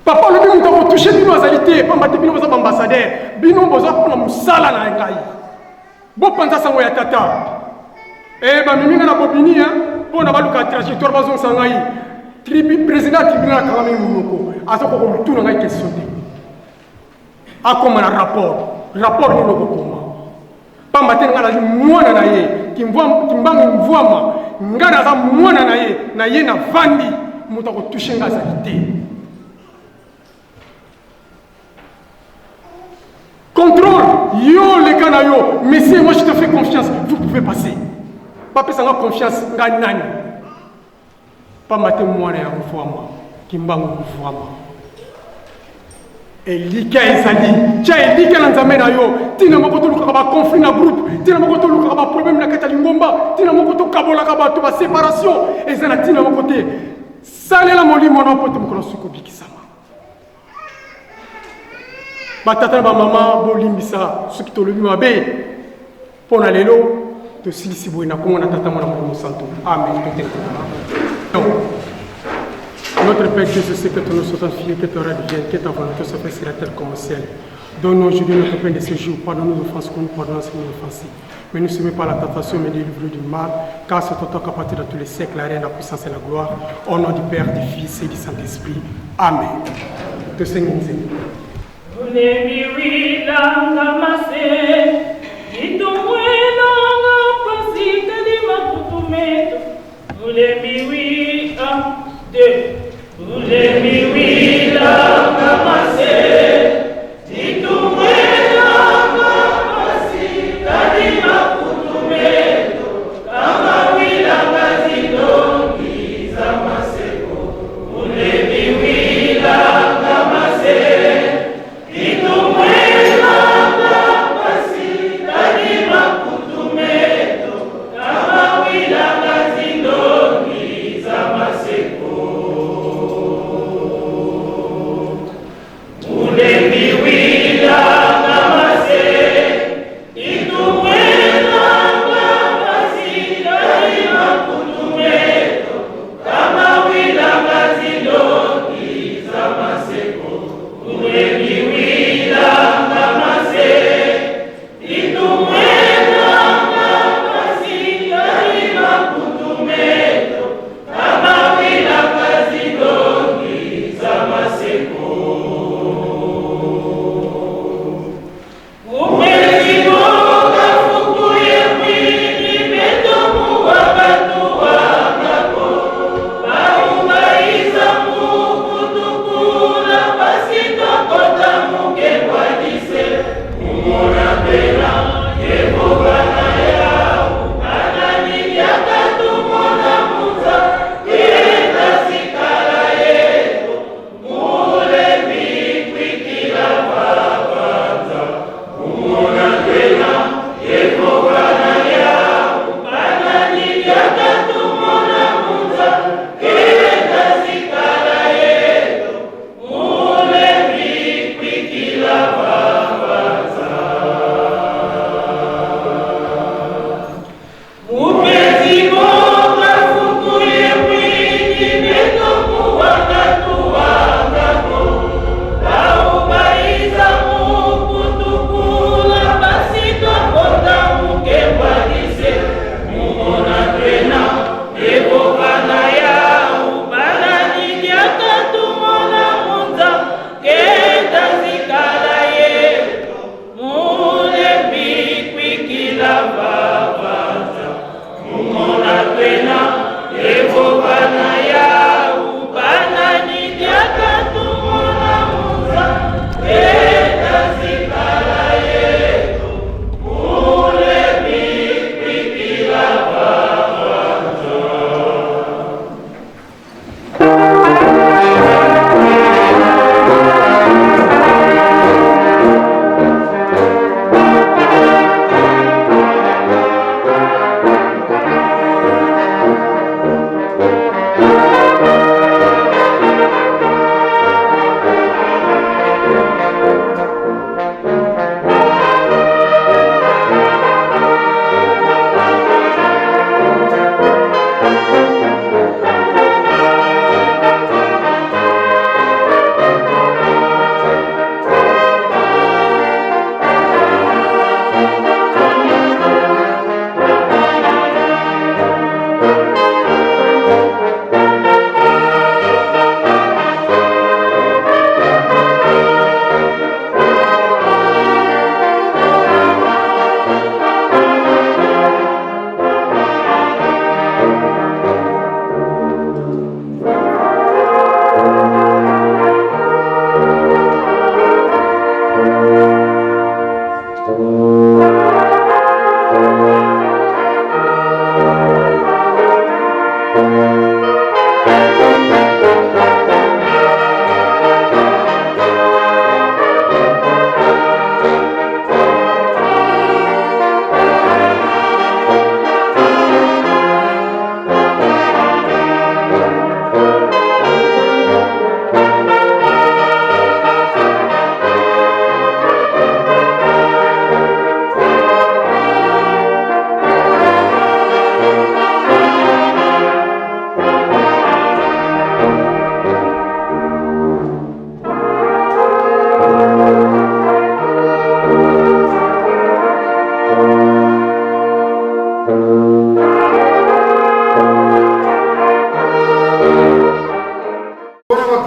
Papa alobi moto akotushe bino azali te, pamba te bino boza baambassadeur, bino boza mpona mosala na ngai. Bopanza sango ya tata. E bamemi ngai na Bobini mpo na baluka trajectoire bazongisa ngai. Tribu, président ya tribunal akangami monoko, aza kokotuna ngai question te. Akoma na rapport, rapport nini okokoma? Pamba te ngai nazali mwana na ye, Kimbangu Mvuama, ngai naza mwana na ye, na ye navandi, moto akotushe ngai azali te. Contrôle, yo leka na yo, monsieur, moi je te fais confiance, vous pouvez passer. Bapesa nga confiance, ngai nani? Pamba te mwana ya Mvuama, Kimbangu Mvuama. Elikya ezali, tia elikya na Nzambe na yo. Tina moko tolukaka ba conflit na groupe, tina moko tolukaka ba problème na kati ya lingomba, tina moko tokabolaka bato, ba séparation eza na tina moko te. Salela molimo na mpo ete mokolo suka obikisama. Batata na bamama, bolimbisa soki tolobi mabe. Mpo na lelo tosilisi boye na kombo na Tata, Mwana, Molimo Santo. Amen. Donc, notre Père qui es au ciel, que ton nom soit sanctifié, que ton règne vienne, que ta volonté soit faite sur la terre comme au ciel. Donne-nous aujourd'hui notre pain de ce jour. Pardonne-nous nos offenses comme nous pardonnons ceux qui nous offensent. Mais ne soumets pas la tentation, mais délivre-nous du mal, car c'est toi qui appartient dans tous les siècles, la reine, la puissance et la gloire. Au nom du Père, du Fils et du Saint-Esprit. Amen. Te Seigneur.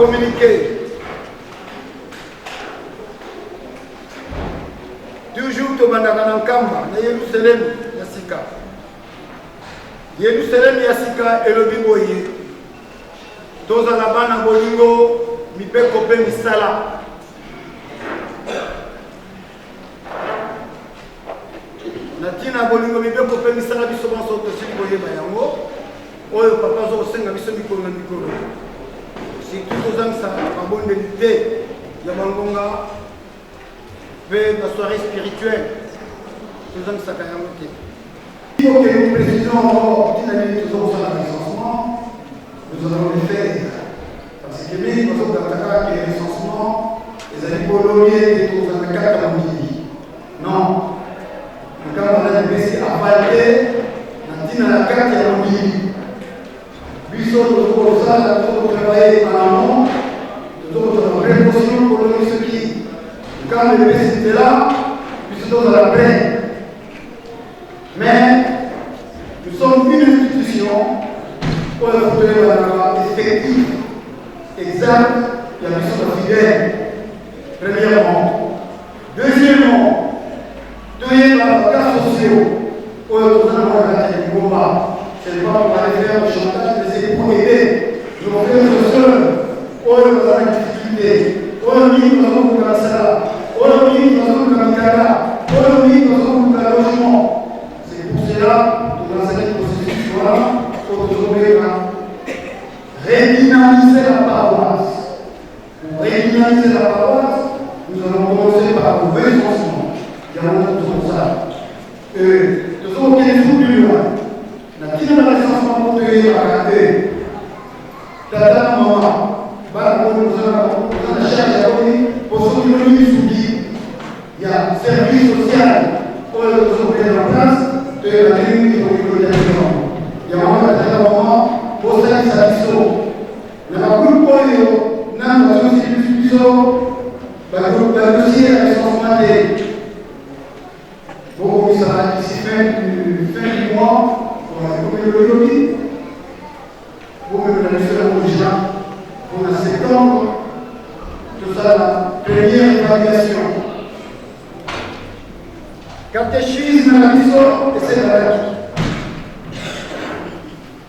Communiqué. Toujours tobandaka na Nkamba, na Yelusalemi ya sika. Yelusalemi ya sika elobi boye, tozala bana bolingo, mibeko mpe misala. Na ntina ya bolingo, mibeko mpe misala, biso banso tosili koyeba yango oyo papa azo kosenga biso mikolo na mikolo, surtout tozangisa mabondeli te ya bangonga mpe basoirée spirituelle, tozangisaka yango te. Il faut que nous précisions encore ntina nini toza kosala recensement. Nous allons le faire parce que mingi bazokataka ke recensement ezali mpo lobi ete tozala kaka na mokili. Non, likambo wana epesi aval te na ntina na kati ya mokili. Biso tozokosala, tozokotravaille en amont, tozokozala précaution mpo lobi soki likambo epesi nzela, biso tozala prêt. Mais nous sommes une institution oyo toyebaka effectif exact ya biso bafidèle, premièrement. Deuxièmement, toyeba bacas sociaux oyo toza nango na kati ya lingomba. Ce n'est pas pour aller faire le chantage, mais c'est pour aider nos frères et sœurs oyo baza na difficulté, oyo mingi bazoluka misala, oyo mingi bazoluka mikanda, oyo mingi bazoluka logement. C'est pour cela tozalaki processus wana oyo tozobenga redynamiser la paroisse. Pour redynamiser la paroisse, nous allons commencer par le recensement. Yango tozokosala, tozokokende plus loin na ntina na recensement mpo toyebaka te tata na mama, bana boni oza na charge ya boni, po soki lobi misuki ya service social oyo tozokende na place, toyeba ndenge nini tokoki kolia yango. Yango tata, mama, bosalisa biso na bagroupe oyo nano bazongisi biso badossier ya recensement te. Bokomisa d'ici fin du mois, ekomi loyoki, bomemela biso yango déjà mpona septembre tosala première évaluation. Catéchisme na biso esengalaki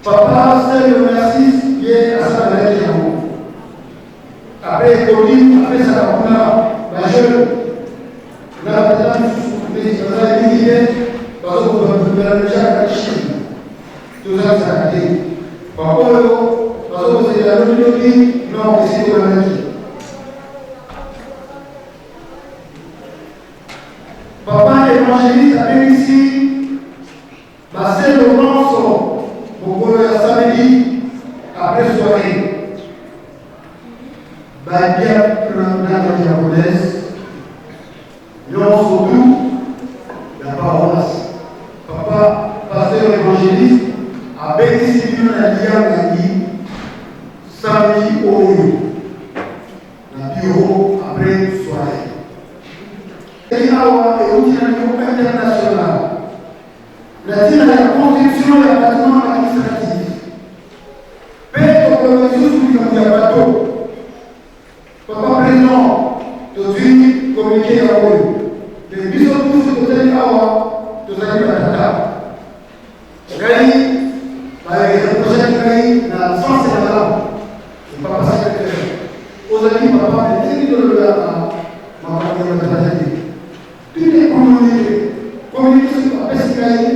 papa Sele Narcisse, ye asalelaki yango. Après ekoli, apesaka kuna bajeune na batata mosusu neti bazali mingi te, bazokoela deja catéchisme. Tozalisaka te baoyo bazokozela lobilobi. Non, esi tolandaki papa évangéliste abengisi baselo nyonso mokolo ya samedi après soirée, badiacre na badiaconesse nyonso tu ya paroisse. Papa pasteur évangéliste abengisi bino na liyangani samedi oyo na bureau après soirée. Awa euti na niveau international na ntina ya construction ya bâtiment administratif, mpe tokoloba lisusu likambo ya bato. Papa président, tozwi communiqué ya oyo, mais biso tusu tozali awa, tozali batata. Ngai bareprochaki ngai na sens ya malamu. Papa secrétaire, ozali papa, mais ndenge tolobelaka makambo ya batata te. Tout est communiqué. Communiqué soki bapesi ngai,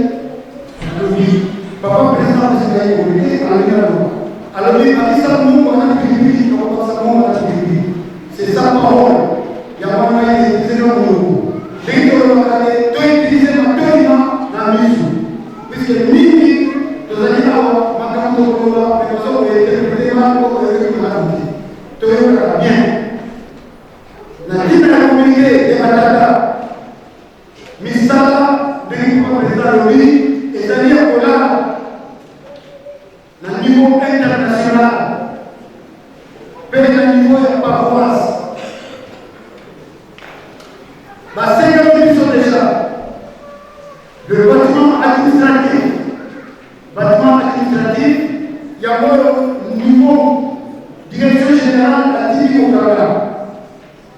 nalobi. Papa président apesi ngai communiqué, alobi naloba, alobi bakisa mungu ana pilipili, tokobakisa mungu ana pilipili. C'est sa parole. Yango ngai utiliser na monoko ndenge tolobaka te, toutiliser matoi na miso, puisque mingi tozali awa, makambo tokoloba me baza kointerpréter mal, okoyoki malamu te. Toyokaka bien na ntina ya communiqué ya batata. Misala, ndenge papa président alobi, ezali ya kolala na niveau international mpe na niveau ya paroisse. Basengaki biso déjà le bâtiment administratif. Bâtiment administratif yango oyo niveau Direction générale batiki kokanga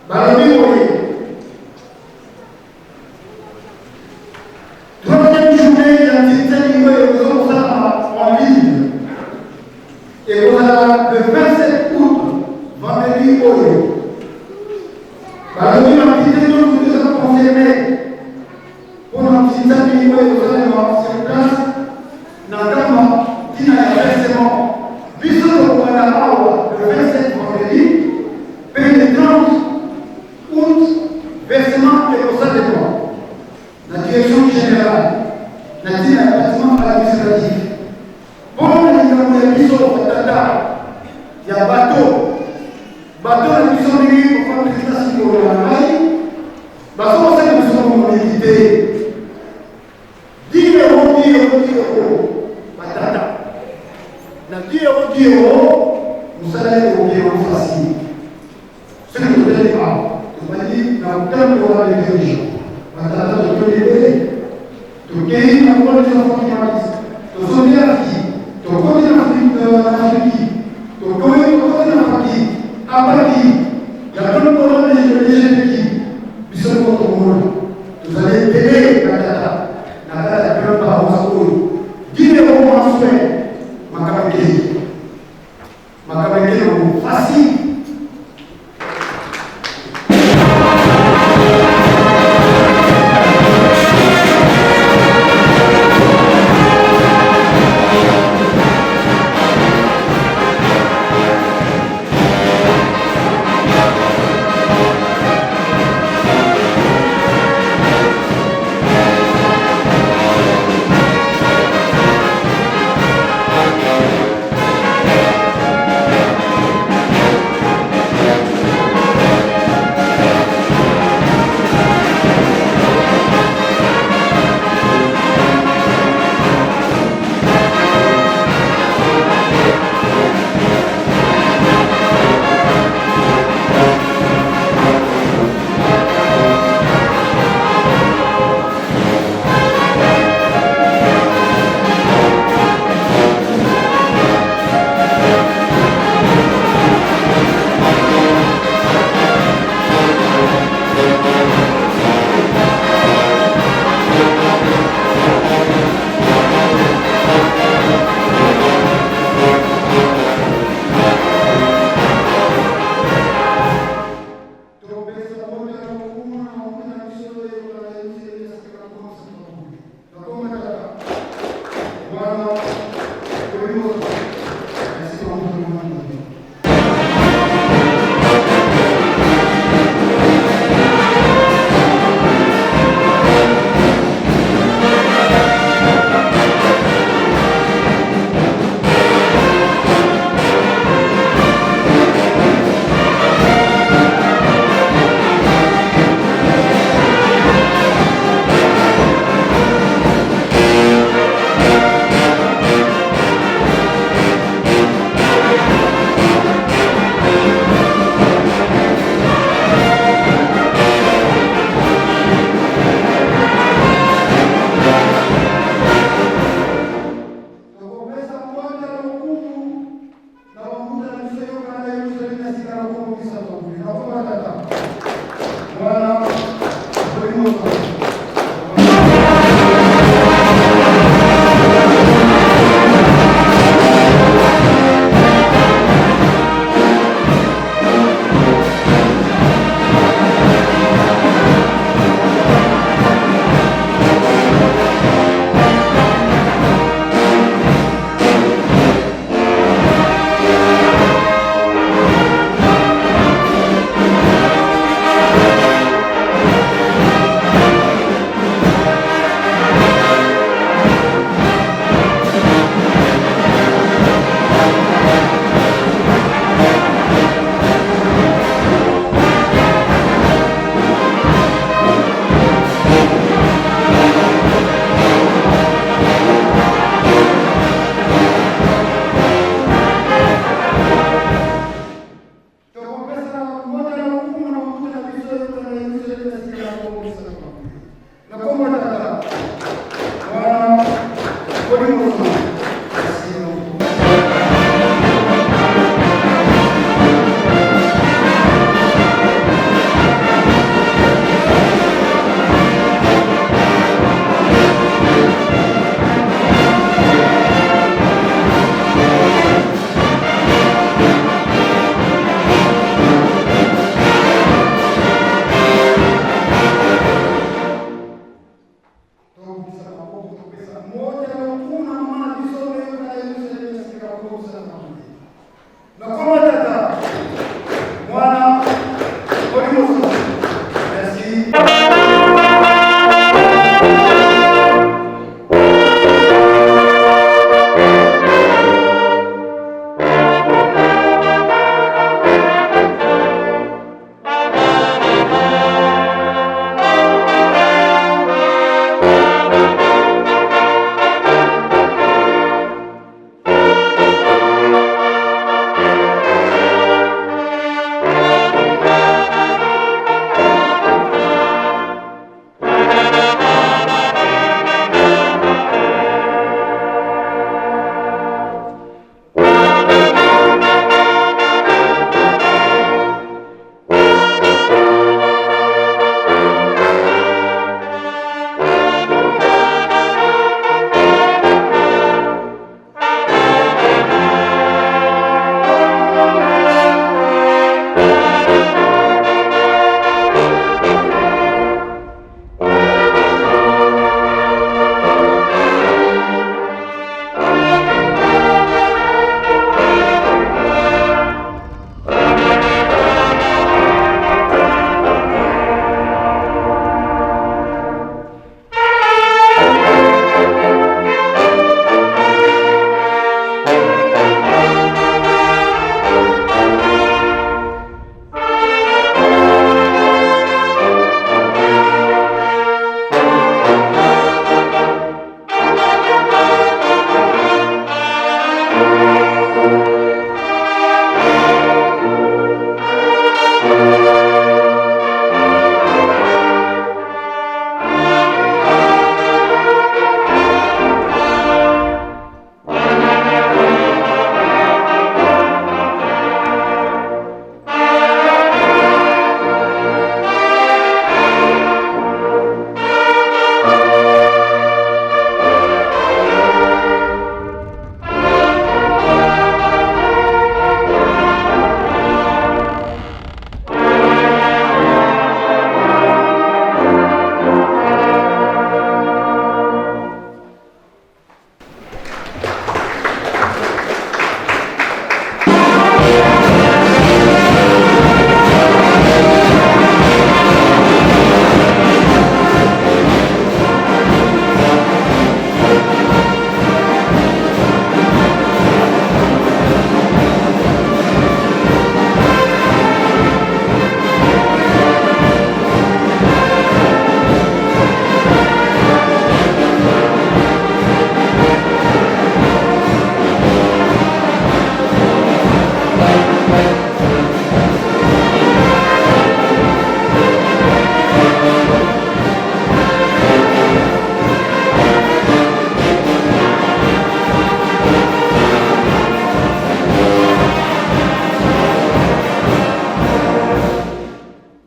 balobi boye troisième journée ya ntinzeli oyo ekozala kosalama en ligne ekozala le 27 août vendredi oyo. Balobi baactivité nyonso eza confirmé mpona ntinzeli oyo ekosalema sur place na Nkamba. Ntina ya versement, biso tokobanda awa le 27 vendredi mpe le 30 août versement ekosalema na direction générale na ntina ya bâtiment administratif. Mpona likambo ya biso batata ya bato, bato na biso, ndenge papa président sikolo na ngai bazokosala biso mingi te, 10 €, 10 €, 10 €. Batata, na 10 €, 10 €, mosala ekokema facile. Soki totali awa, tobandi na ntango wana le dirigeant, batata totoli ebele, tokei na kona biso Afrique, tozongi Afrique, tokoti na Afrique, tokoi, tokoti na Afrique apaki ya tolokolo lgpki. Biso moko tomona tozali ebele batata na kati ya grande paroisse oyo. 10 € mensuel, makambo ekei, makambo ekei nango facile. Topesa mbote ya lokumu na mama na biso oyo na Yerusalemi ya sika kokosala mokili. Na kombo ya Tata, Mwana, Molimo Santu. Merci.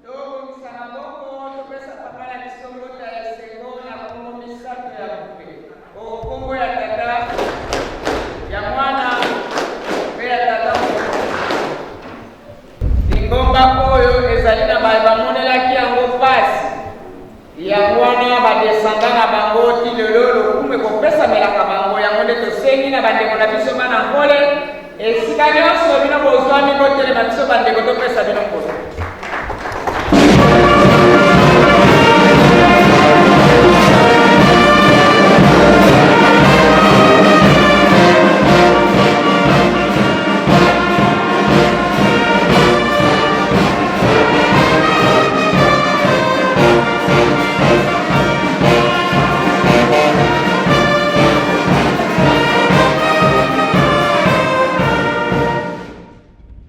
Tobongisa maboko, topesa Papa na biso mbota ya esengo na kombo misato ya bule. O kombo ya Tata, ya Mwana, mpe ya Tata Molimo. Lingomba oyo ezali na baye bamonelaki yango mpasi, yango wana ba descendants na bango ti lelo lokumu ekopesamelaka bango. Yango nde tosengi na bandeko na biso bana Nkole, esika nyonso bino bozwami, botelema biso bandeko topesa bino nkolo.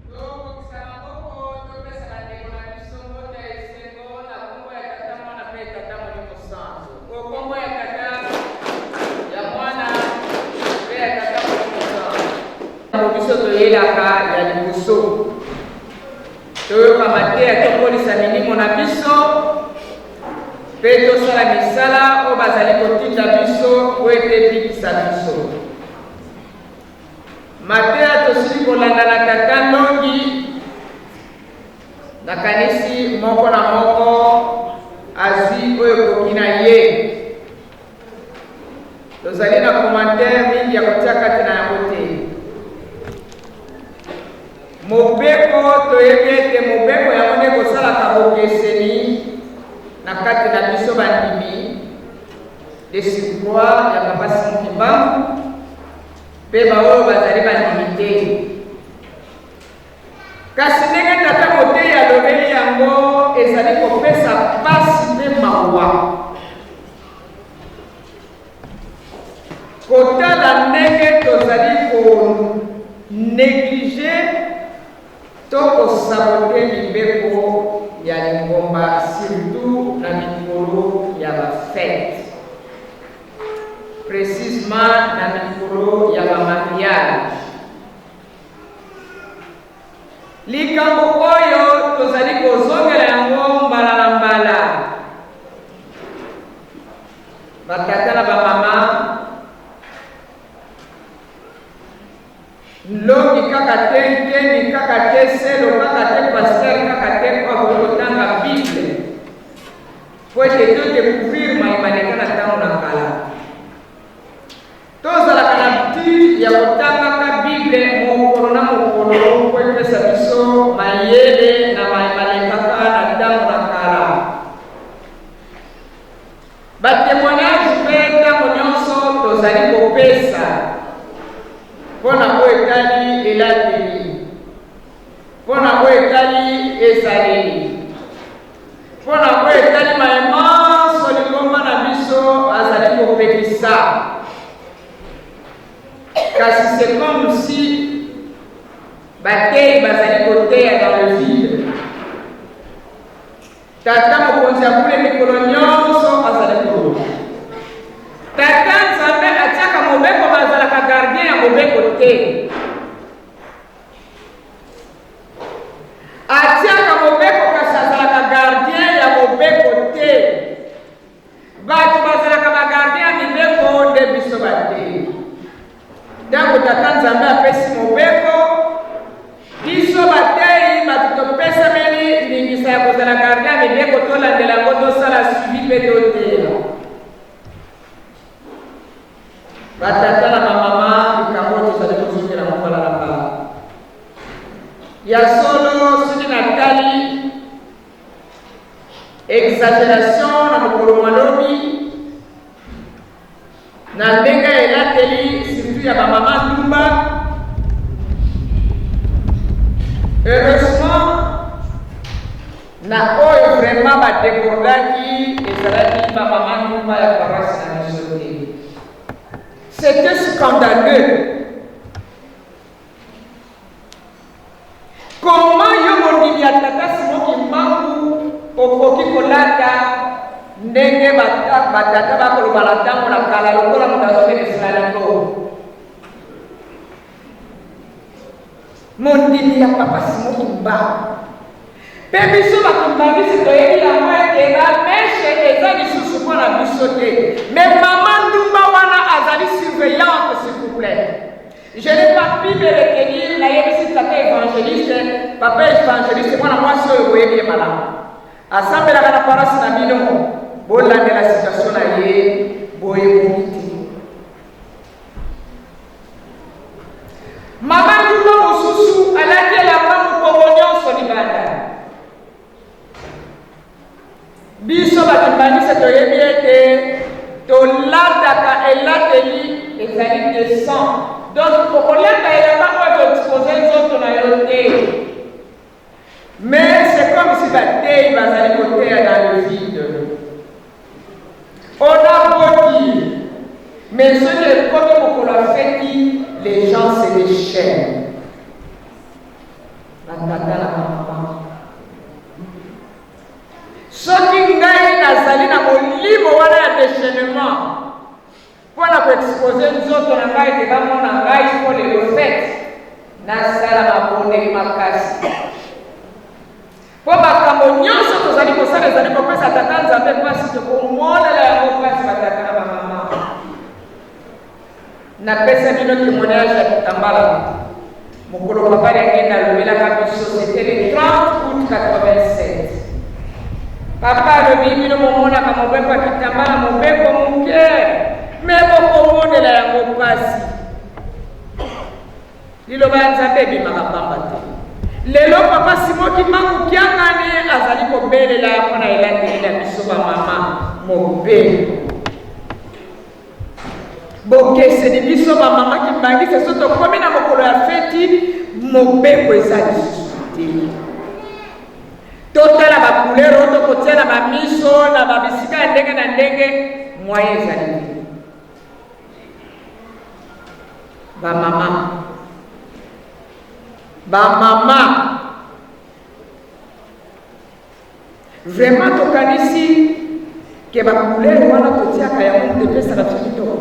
Tobongisa maboko, topesa bandeko na biso mbote ya esengo na kombo ya Tata, Mwana mpe Tata Molimo Santu. O kombo ya Tata, ya Mwana mpe ya Tata Molimo Santu. Yango biso toyelaka ya liboso toyoka mateya, tokolisa milimo na biso mpe tosala misala oyo bazali kotinda biso po ete ebikisa biso. Mateya tosili kolanda na tata Ndongi, nakanisi moko na moko azwi oyo ekoki na ye. Tozali na commentaire mingi ya kotia kati na yango te. Mobeko, toyebi ete mobeko yango nde ekosalaka bokeseni na kati na biso bandimi, de surcroit ya Papa Simon Kimbangu mpe baoyo bazali bandimi te. Kasi ndenge tata moteyi alobeli yango ezali kopesa mpasi mpe mawa. Kotala ndenge tozali ko negliger to ko saboter mibeko ya lingomba surtout na mikolo ya ba fetes, precisement na mikolo ya ba mariages. Likambo oyo tozali kozongela yango mbala na mbala. Batata na bamama, nlongi kaka te, nkeni kaka te, selo kaka te, pasteur kaka te mpo akoki kotanga Bible mpo ete to decouvrir maye maleka na ntango na kala. Tozalaka na but ya kotangaka Bible mokolo na mokolo mpo epesa biso mayele na maye malekaka na ntango na kala. Ba temoignages mpe ntango nyonso tozali kopesa mpo na oyo etali elateli, mpo na oyo etali ezaleli, Mpo na oyo etali maye manso lingomba na biso azali kopekisa, kasi c'est comme si bateyi bazali koteya dans le vide. Tata mokonzi ya bule mikolo nyonso azali koloba. Tata Nzambe atiaka mobeko, bazalaka gardien ya mobeko te. Atiaka mobeko kasi azalaka gardien ya mobeko te. Bato bazalaka ba gardien ya mibeko nde biso bateyi. Ntango Tata Nzambe apesi mobeko, biso bateyi bato topesameli ndingisa ya kozala gardien ya mibeko, tolandela yango, tosala suivi mpe toteya. Ba tata na ba mama, likambo oyo tozali kozongela yango mbala na mbala. Ya solo, soki natali exageration na mokolo mwa lobi na ndenge ya elateli surtout ya ba mama ndumba, heureusement Na oyo vraiment ba debordaki ezalaki ba mama ndumba ya paroisse na biso te. C'était scandaleux. Comment yo mondimi ya tata Simon Kimbangu okoki kolata ndenge batata bakoloba na ntango na kala lokola moto azokende flamingo? Mondimi ya Papa Simon Kimbangu. Mpe biso ba kimbanguiste toyebi yango ete ba meche eza lisusu mpo na biso te. Mais mama ndumba wana azali surveillante s'il vous plait. Je n'ai pas pu me retenir, nayebisi tata evangeliste, papa evangeliste mwana mwasi oyo boyebi ye malamu. Asambelaka na paroisse na bino, bolandela situation na ye boye bongi te. Mama ndumba mosusu alati elamba mokongo nyonso libanda. Biso bakimbanguiste toyebi ete tolataka elateli ezali decent. Donc okolata elamba oyo ekoexpose nzoto na yo te. Mais c'est comme si bateyi bazali koteya dans le vide. On a beau dire, mais soki ekomi mokolo ya feti, les gens se déchaînent. Batata na bamama, soki ngai nazali na molimo wana ya déchaînement Mpo na ko exposer nzoto na ngai ete bamona ngai mpo lelo fete, nasala mabondeli makasi. Mpo makambo nyonso tozali kosala ezali kopesa Tata Nzambe mpasi, tokomonela yango mpasi batata na bamama. Napesa bino temoignage ya Kitambala mokolo papa Diangienda alobelaka biso, c'était le 30 août 87. Papa alobi bino bomonaka mobeko ya Kitambala mobeko moke, me bokomona. Liloba ya Nzambe ebimaka pamba te. Lelo Papa Simon Kimbangu Kiangani azali kobelela mpo na elateli na biso bamama mobeko. Bokeseni biso bamama kimbangiste so tokomi na mokolo ya feti mobeko eza lisusu te. Totala bacouleur oyo tokotia na bamiso na babisika ya ndenge na ndenge, moyen ezali te. Ba mama, ba mama, vraiment tokanisi ke ba couleur wana totiaka yango moto epesaka biso kitoko.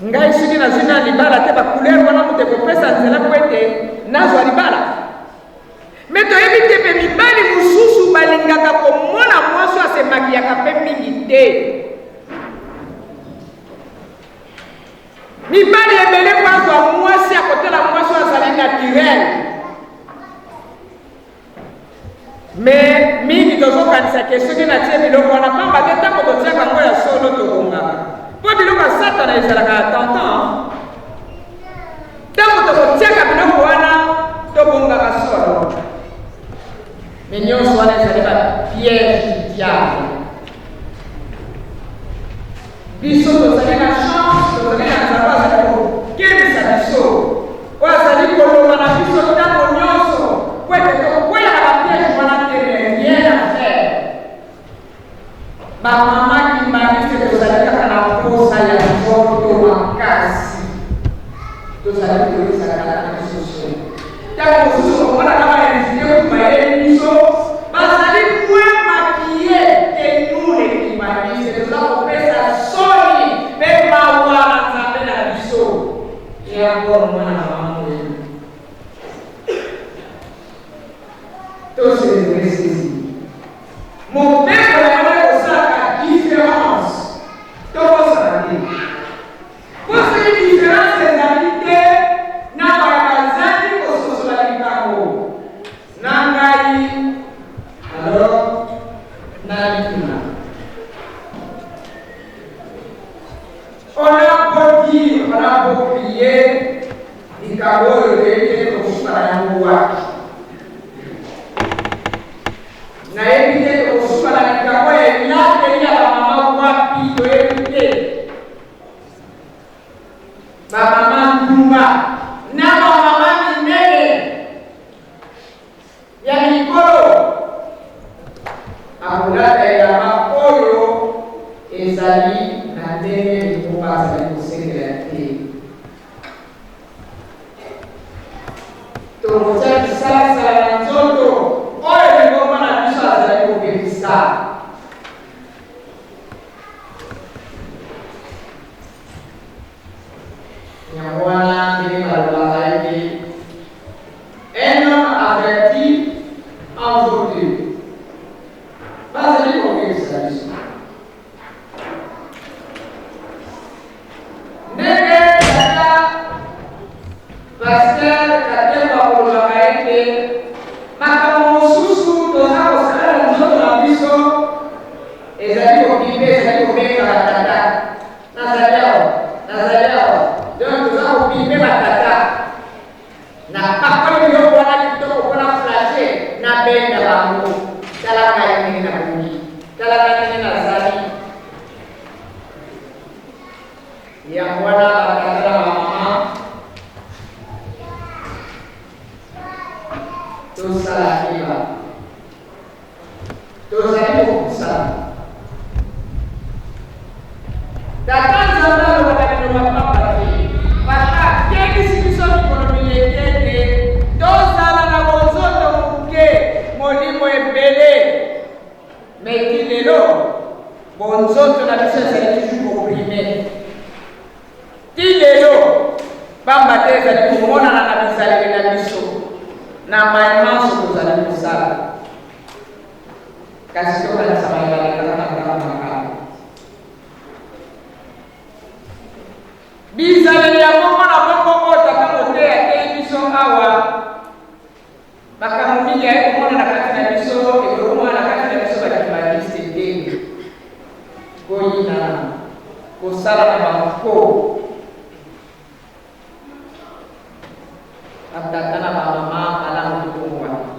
Ngai soki nazwi na libala te, ba couleur wana moto ekopesa nzela mpo ete nazwa libala. Me toyebi te mpe mibali mosusu balingaka komona mwasi asemakiyaka mpe mingi te. Mibali ebele mpo azwa mwasi akotala mwasi oyo azali naturel. Me mingi tozokanisa ke soki natie biloko wana pamba te, ntango totiaka yango ya solo tobongaka, mpo biloko ya Satana ezalaka ya tentant. Ntango tokotiaka biloko wana tobongaka solo, me nyonso wana ezali ba piège du diable. Biso tozali na chance, tozali na Nzambe azali kokebisa biso, oyo azali koloba na biso ntango nyonso po ete tokwea na bapiège wana te. Mais rien à faire, bamama kimbanguiste tozali kaka na posa ya nzoto makasi, tozali koyokisa kaka na biso soni. Ntango mosusu okomona na bainvité kutu bayeli biso bazali moins maquillé que nous les kimbanguistes. Toza kopesa soni mpe mawa na Nzambe na biso. Et encore mwana mama oyo toselebrer ceci, mobeko yango ekosalaka différence, tokosala te, mpo soki différence ezali te na baye bazali kososola likambo na ngai, alors nabituna. On a beau dire, on a beau crier, likambo oyo toyebi te tokosuka na yango wapi. Nayebi te tokosuka na likambo ya elateli ya bamama wapi, toyebi te. Bamama ndumba na bamama minene ya mikolo akolata elamba oyo ezali na ndenge lingomba azali kosengela te. Tokotia bisalasala na nzoto oyo lingomba na biso azali kopekisa. Yango wana ndenge balobaka ete un homme averti en vaut deux. Bazali kokebisa biso. Ndenge tata pasteur Katemba kolobaka ete makambo mosusu toza kosala na nzoto na biso ezali kobipe, ezali kobenga batata. Nazali awa, nazali awa. Donc toza kobipe batata. Napakoli biloko wana kitoko mpo na flashe, nabenda bango. Tala ngai ndenge nabongi, tala ngai ndenge nazali. Yango wana batata na bamama tosala keba, tozali kopusana. Tata Nzambe alobaka liloba pamba te. Papa akebisi biso mikolo mileki ete tozala na bonzoto moke, molimo ebele. Mais ti lelo bonzoto na biso ezali toujours koprime ti lelo, pamba te ezali komonana na bizaleli na biso na maye manso tozali kosala. Kasi tokanisa baye balekaka na ntango makambo bizaleli ya bongo na bongo oyo tata moteyi ateyi biso awa. Makambo mingi aye komona na kati na biso, ekokomona na kati na biso bakimbanguiste te, koyinana, kosala na banko. Batata na bamama, malamu tobongwana.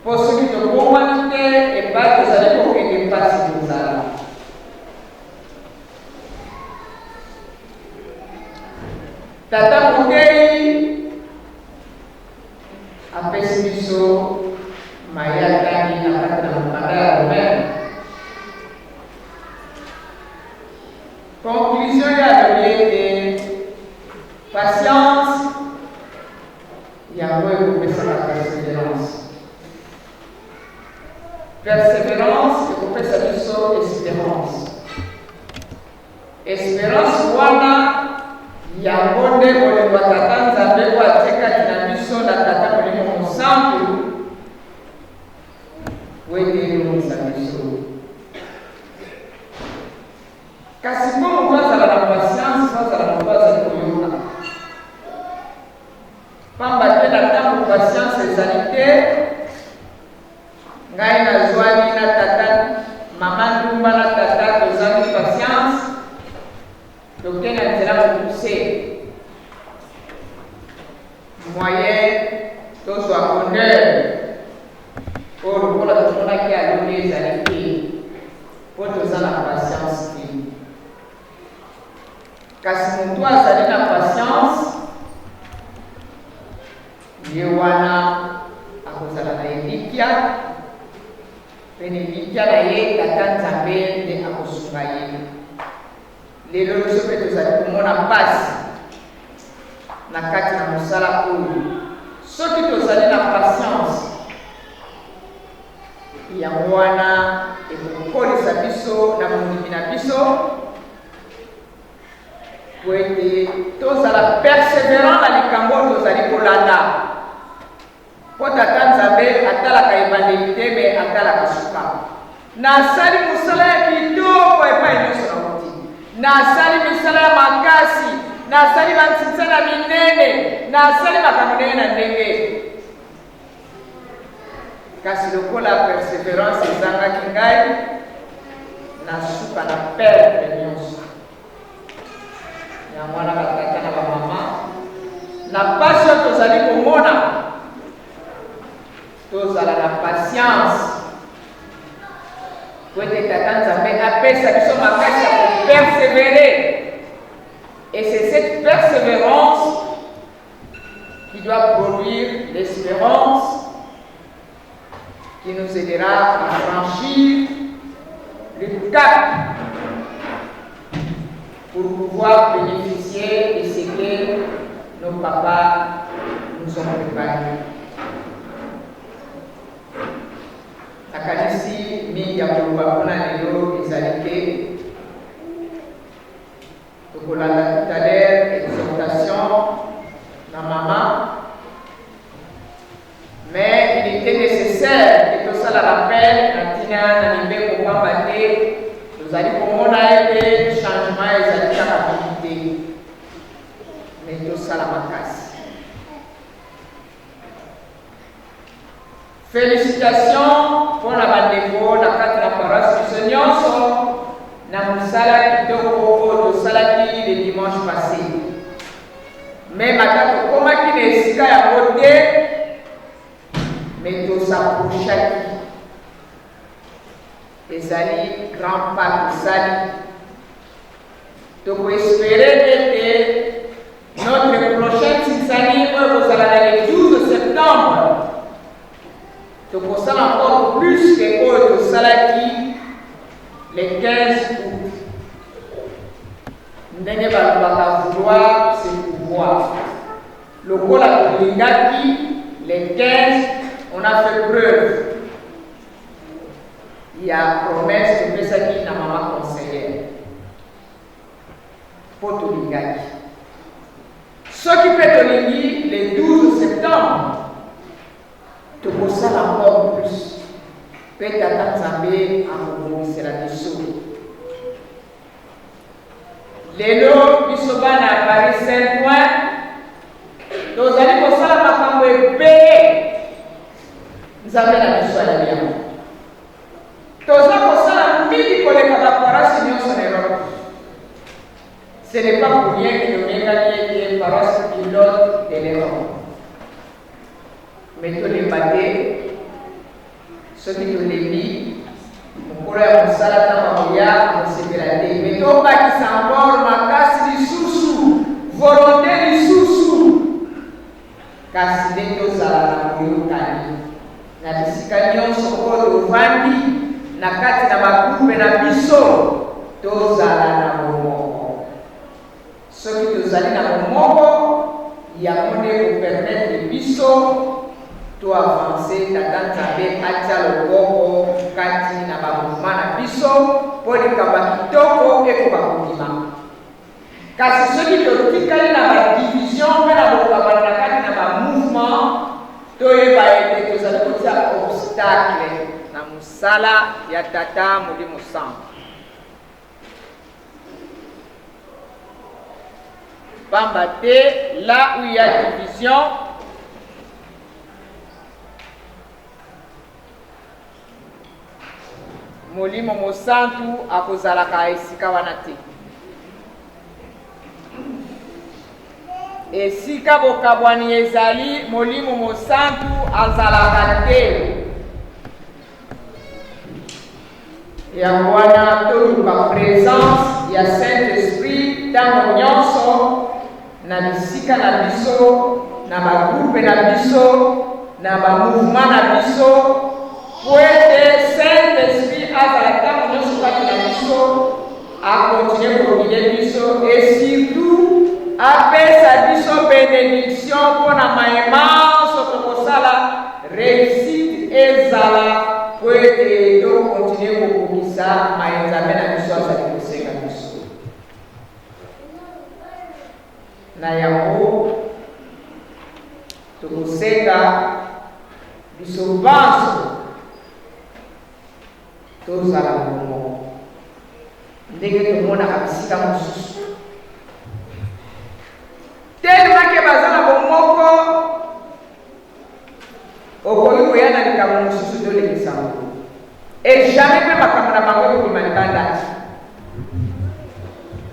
Mpo soki tobongwani te, epai tozali kokende mpasi kozala. Tata moteyi apesi biso maye atangi na kati na mokanda ya Romain. Conclusion ye alobi ete patience yango ekopesaka perseverance. Perseverance ekopesa biso esperance. Esperance wana yango nde bolingo ya Tata Nzambe oyo atie kati na biso na Tata Molimo Mosantu po ete elongisa biso. Kasi mpo moto azala na patience, fo azala moto azali koyoka. Pamba te na ntango patience ezali te, Ngai nazwani na tata mama ndumba na tata tozangi patience toke na nzela mokuse moyen tozwa honneur oyo lokola tomonaki alongi ezali te mpo toza na patience te kasi moto azali na patience Ye wana akozala na elikya, mpe na elikya na ye Tata Nzambe nde akosunga ye. Lelo biso mpe tozali komona mpasi na kati na mosala oyo. Soki tozali na patience, yango wana ekokolisa biso na bondimi na biso mpo ete tozala perseverant na likambo oyo tozali kolanda, mpo Tata Nzambe atalaka ebandeli te, me atalaka suka. Nasali mosala ya kitoko epai nyonso nauti, nasali misala ya makasi, nasali bansinsa na minene, nasali makambo ndenge na ndenge, kasi lokola perseverance ezangaki ngai, na suka na perdre nyonso. Yango wana batata na bamama, na mpasi oyo tozali komona, tozala na patience po ete Tata Nzambe apesa biso makasi ya koperseverer. Et c'est cette persévérance qui doit produire l'espérance qui nous aidera à franchir le cap pour pouvoir bénéficier de ce que nos papas nous ont préparé. Nakanisi mingi ya koloba mpona lelo ezali te. Tokolanda tout à l'heure exhortation na mama, mais il était nécessaire que tosala rappel na ntina na mibeko, pamba te tozali komona ete changement ezali kaka mingi te, mais tosala makasi. Felicitations mpo na bandeko na kati na paroisse biso nyonso na mosala kitoko oyo tosalaki le dimanche passé. Meme ata tokomaki na esika yango te, mais tosapprochaki. Ezali grand pas tosali. Tokoespere ete notre prochaine Tsinsani oyo ekozala na le 12 septembre, tokosala encore plus que oyo tosalaki le 15 août. Ndenge balobaka, vouloir c'est pouvoir. Lokola tolingaki le 15, on a fait preuve ya promesse topesaki na mama conseillère, mpo tolingaki. Soki mpe tolingi le 12 septembre, tokosala encore plus, mpe Tata Nzambe akobongisela biso. Lelo biso bana ya Paris Saint Ouen tozali kosala makambo ebele. Nzambe na biso ayebi yango. Toza kosala mingi koleka baparasi nyonso na Europe. Ce n'est pas pour rien que tobengaki ete paroisse pilote de l'Europe. Mais tolemba te, soki tolembi, mokolo ya mosala ntango akoya akosepela te. Mais tobakisa encore makasi lisusu, volonté lisusu, kasi nde tozala na boyokani na bisika nyonso oyo tovandi, na kati na bagroupe na biso, tozala na bomoko. Soki tozali na bomoko, yango nde ekopermettre biso to avancer, Tata Nzambe atia loboko kati na ba mouvements na biso mpo likambo ya kitoko ekoka kobima. Kasi soki totikali na ba divisions mpe na kokabwana na kati na ba mouvements, toyeba ete tozali kotia obstacle na mosala ya Tata Molimo Santu. Pamba te, là où il y a division, Molimo Mosantu akozalaka esika wana te. Esika bokabwani ezali, Molimo Mosantu azalaka te. Yango wana toluka presence ya Saint-Esprit ntango nyonso na bisika na biso, na ba groupe na biso, na ba mouvement na biso, po ete Saint-Esprit azala ntango nyonso kati na biso, a continuer ko guider biso et surtout apesa biso benediction mpo na maye manso tokosala, reussite ezala mpo ete to continuer kokokisa maye Nzambe na biso azali kosenga biso. Na yango tokosenga biso banso tozala bomoko ndenge tomonaka bisika mosusu tellement ke baza na bomoko, okoki koya na likambo mosusu tolekisa yango et jamais mpe makambo na bango ekobima libanda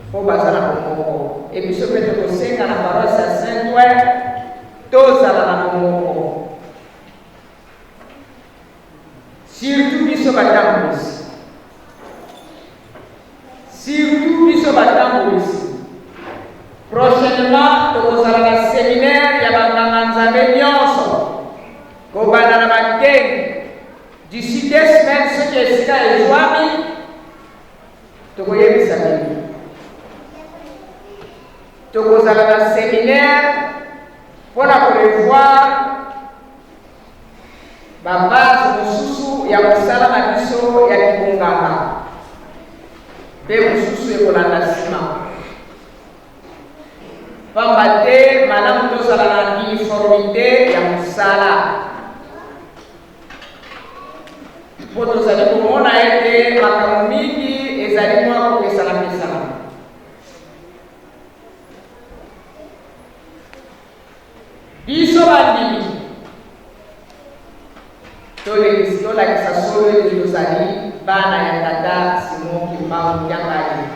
mpo baza na bomoko. E biso mpe tokosenga na paroisse ya Saint Ouen tozala na bomoko, surtout biso batambolisi, surtout biso batambolisi. Prochainement tokozala na seminaire ya banganga-nzambe nyonso kobanda na bakengi. D'ici 2 semaines, soki esika ezwami, tokoyebisa bino. Tokozala na seminaire mpo na korevoir babase mosusu ya mosala na biso ya kibonganga mpe mosusu ekolanda nsima, pamba te malamu tozala na uniformité ya mosala, mpo tozali komona ete makambo mingi ezali mwa kopesana-pesana. Biso bandimi tolakisa solo ete tozali bana ya Tata Simon Kimbangu Kiangani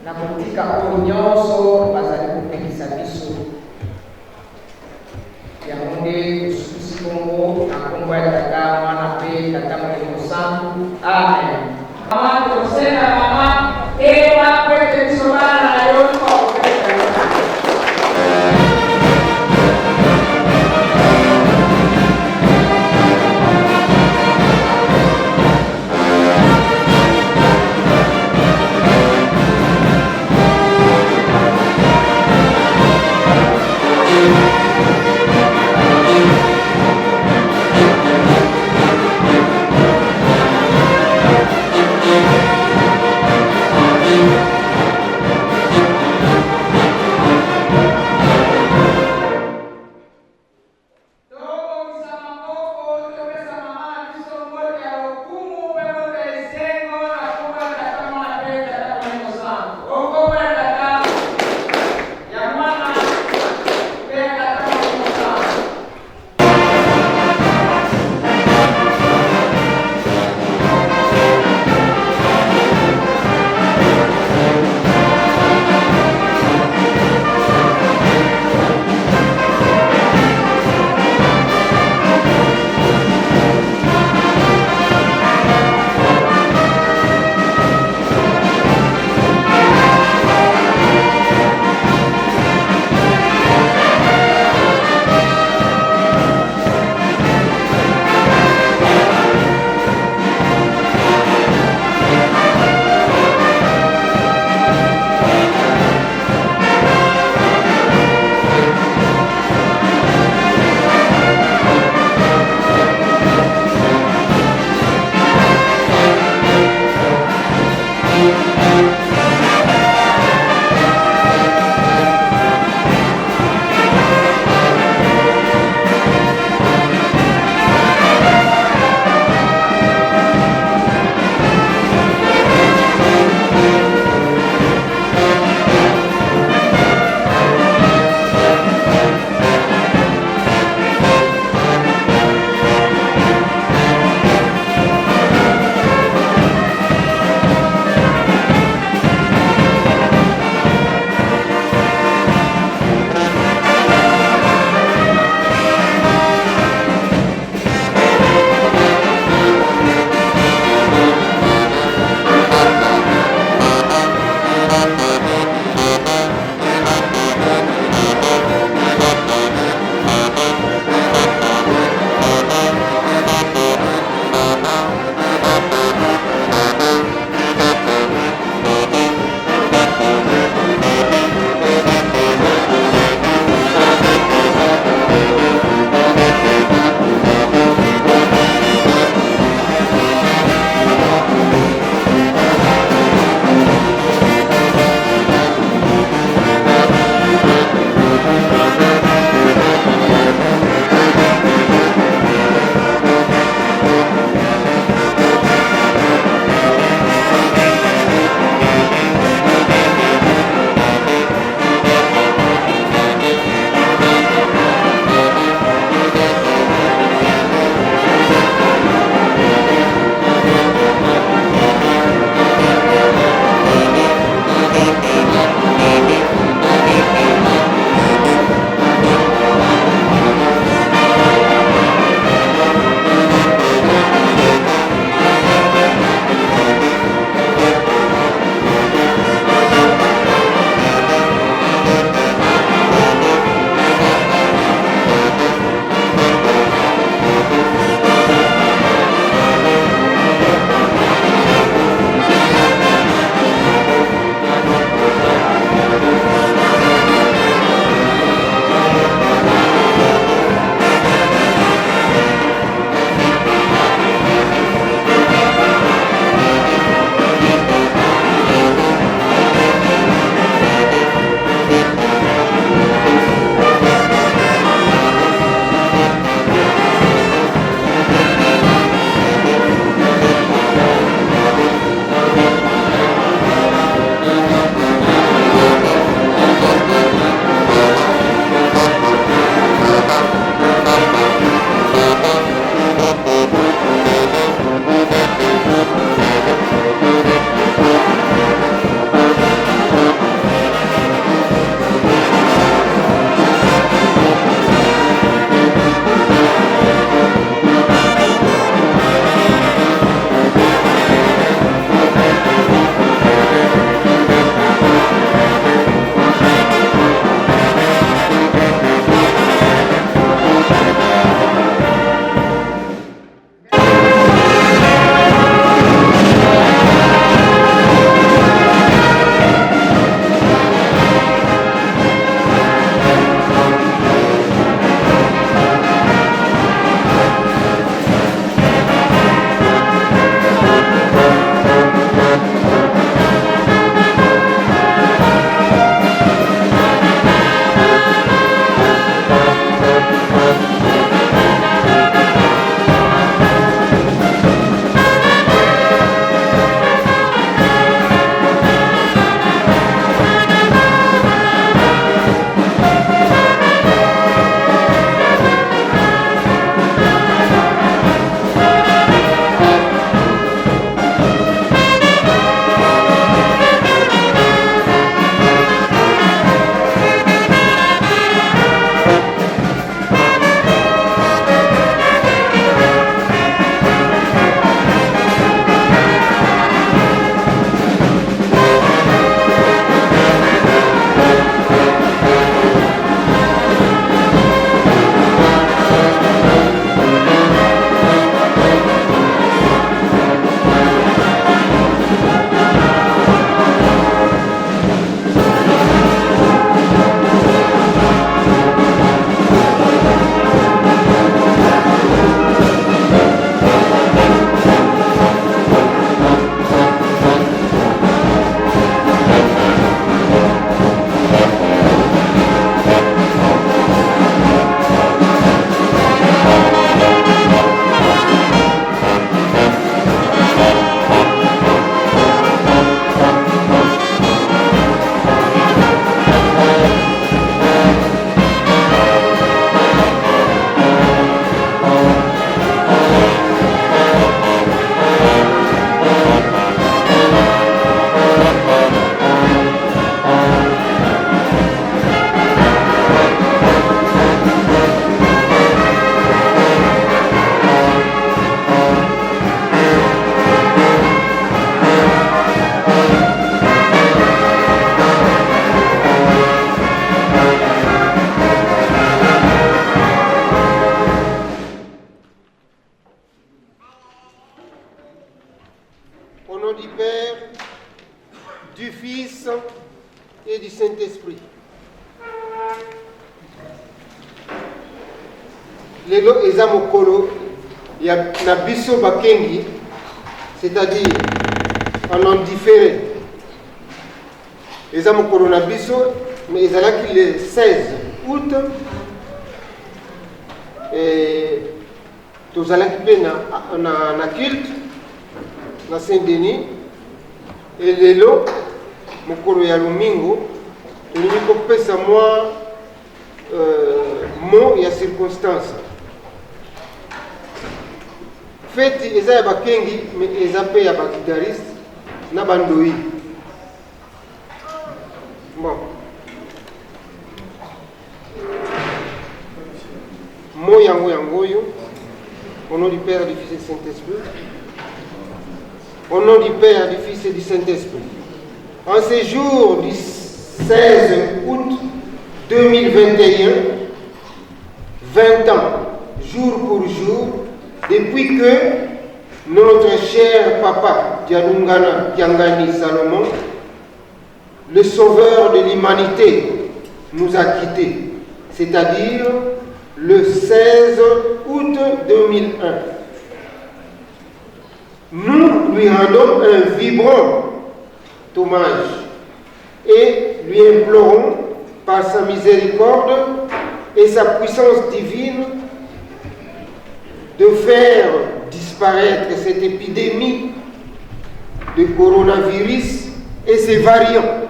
na kotika oyo nyonso bazali kopekisa biso. Yango nde tosukisi bongo na nkombo ya Tata, Mwana mpe Tata Molimo Santu. Amen. Mama, tokosenga mama ema po ete biso bana na yo tokopesa yo. Au nom du Père, du Fils et du Saint-Esprit. Lelo eza mokolo ya na biso bakengi, c'est-à-dire en en différé. Eza mokolo na biso, mais ezalaki le 16 août. Et tozalaki mpe na, na, na culte na Saint Denis. Et lelo mokolo ya lomingo tolingi kopesa mwa euh, mot ya circonstance. Feti eza ya bakengi mais eza mpe ya baguitariste na bandoi. Bon. Mot yango yango oyo. Au nom du Père, du Fils et du Saint-Esprit. Au nom du Père, du Fils et du Saint-Esprit. En ce jour du 16 août 2021, 20 ans, jour pour jour, depuis que notre cher papa Dialungana Kiangani Salomon, le sauveur de l'humanité, nous a quittés, c'est-à-dire le 16 août 2001. Nous lui rendons un vibrant hommage et lui implorons par sa miséricorde et sa puissance divine de faire disparaître cette épidémie de coronavirus et ses variants,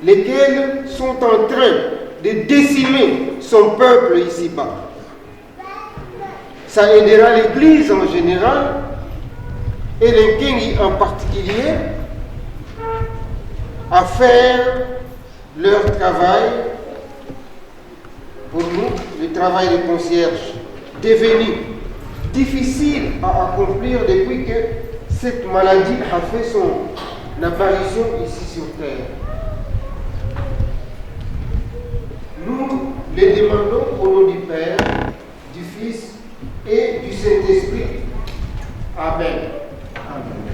lesquels sont en train de décimer son peuple ici-bas. Ça aidera l'Église en général et les en particulier à faire leur travail. Pour nous, le travail de concierge devenu difficile à accomplir depuis que cette maladie a fait son apparition ici sur Terre. Nous les demandons au nom du Père, du Fils et du Saint-Esprit. Amen. Amen.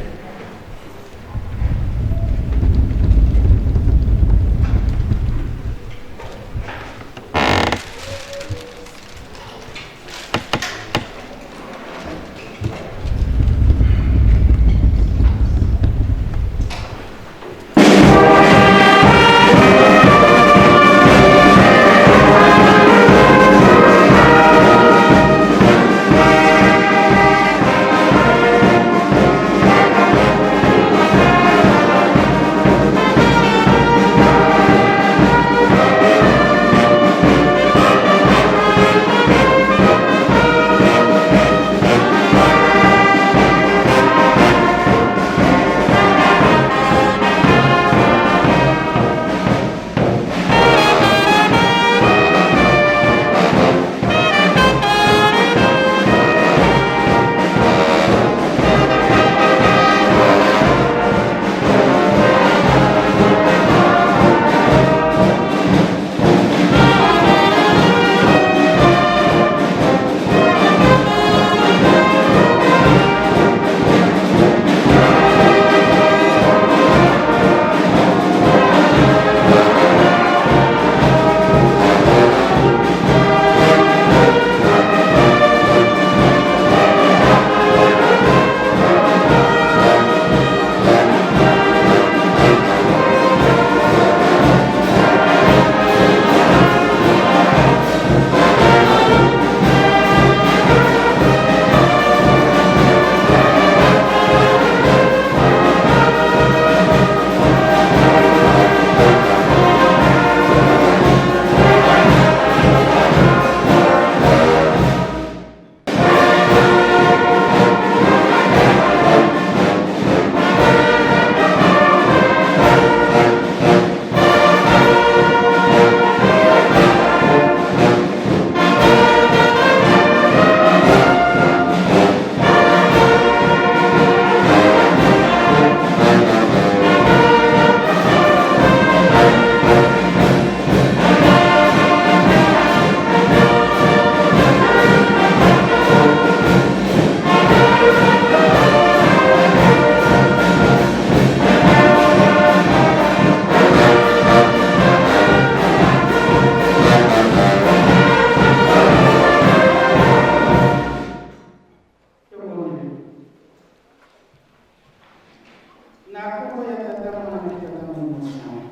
Na kombo ya Tata, Mwana mpe Tata Molimo Santu.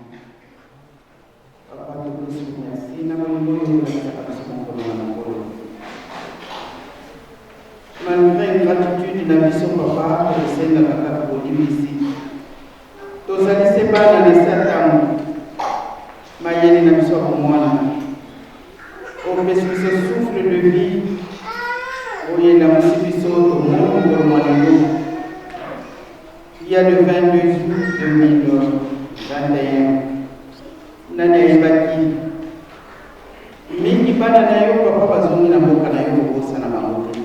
Papa, topesi yo merci na bolingo oyo olakisaka biso mokolo na mokolo. Malgre ingratitude na biso papa, tokosengaka kaka bolimbisi. Tozali se bana na Satana, mayele na biso ya bomwana. Opesi biso souffle de vie oyo elamusi biso tomoni mokolo mwa lelo ya le 22 août 2021. Nani ayebaki mingi bana na yo papa bazongi na mboka na yo kobosana bango te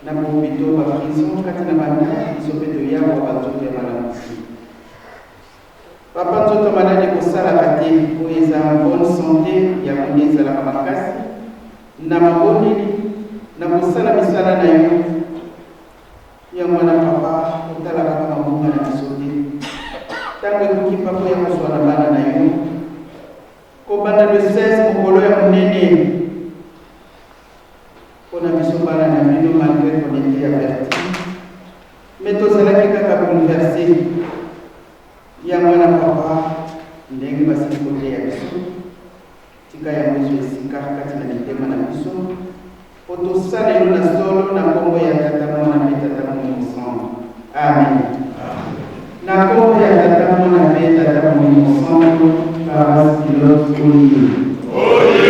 na bopito ba prison kati na bandako biso mpe toyabwa banzoto ya malamusi. Papa nzoto maladi kosalaka te oyo eza bonne sante yango nde ezalaka makasi na mabondeli na kosala misala na yo yango wana papa kotala kaka mabunga na biso te ntango ekoki papa ya kozwa na bana na yo kobanda le 16 mokolo ya monene mpo na biso bana na bino malgré qu'on était averti mais tozalaki kaka bouleverse. Yango wana papa, ndenge basili koteya biso, tika yango ezwa esika kati na mitema na biso, mpo tosalelo na solo na nkombo ya Tata, Mwana mpe Tata Molimo Santu. Amen. Na nkombo ya Tata, Mwana mpe Tata Molimo Santu, paroisse pilote oye.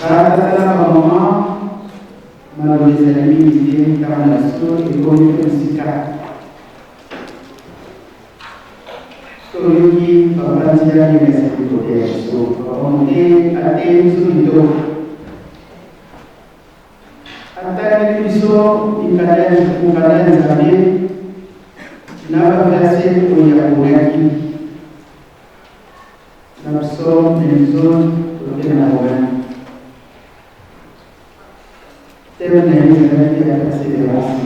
Batata na bamama, maloba ezali mingi te, ntango na biso ekomi mpe mosika. Toyoki papa Ntiani azali koteya biso, papa moke ateyi biso kitoko, atangeli biso mikanda ya Nzambe na baverse oyo aponaki. Na psaume na exode toke na romain. Thème na ye ezalaki ya perseverance.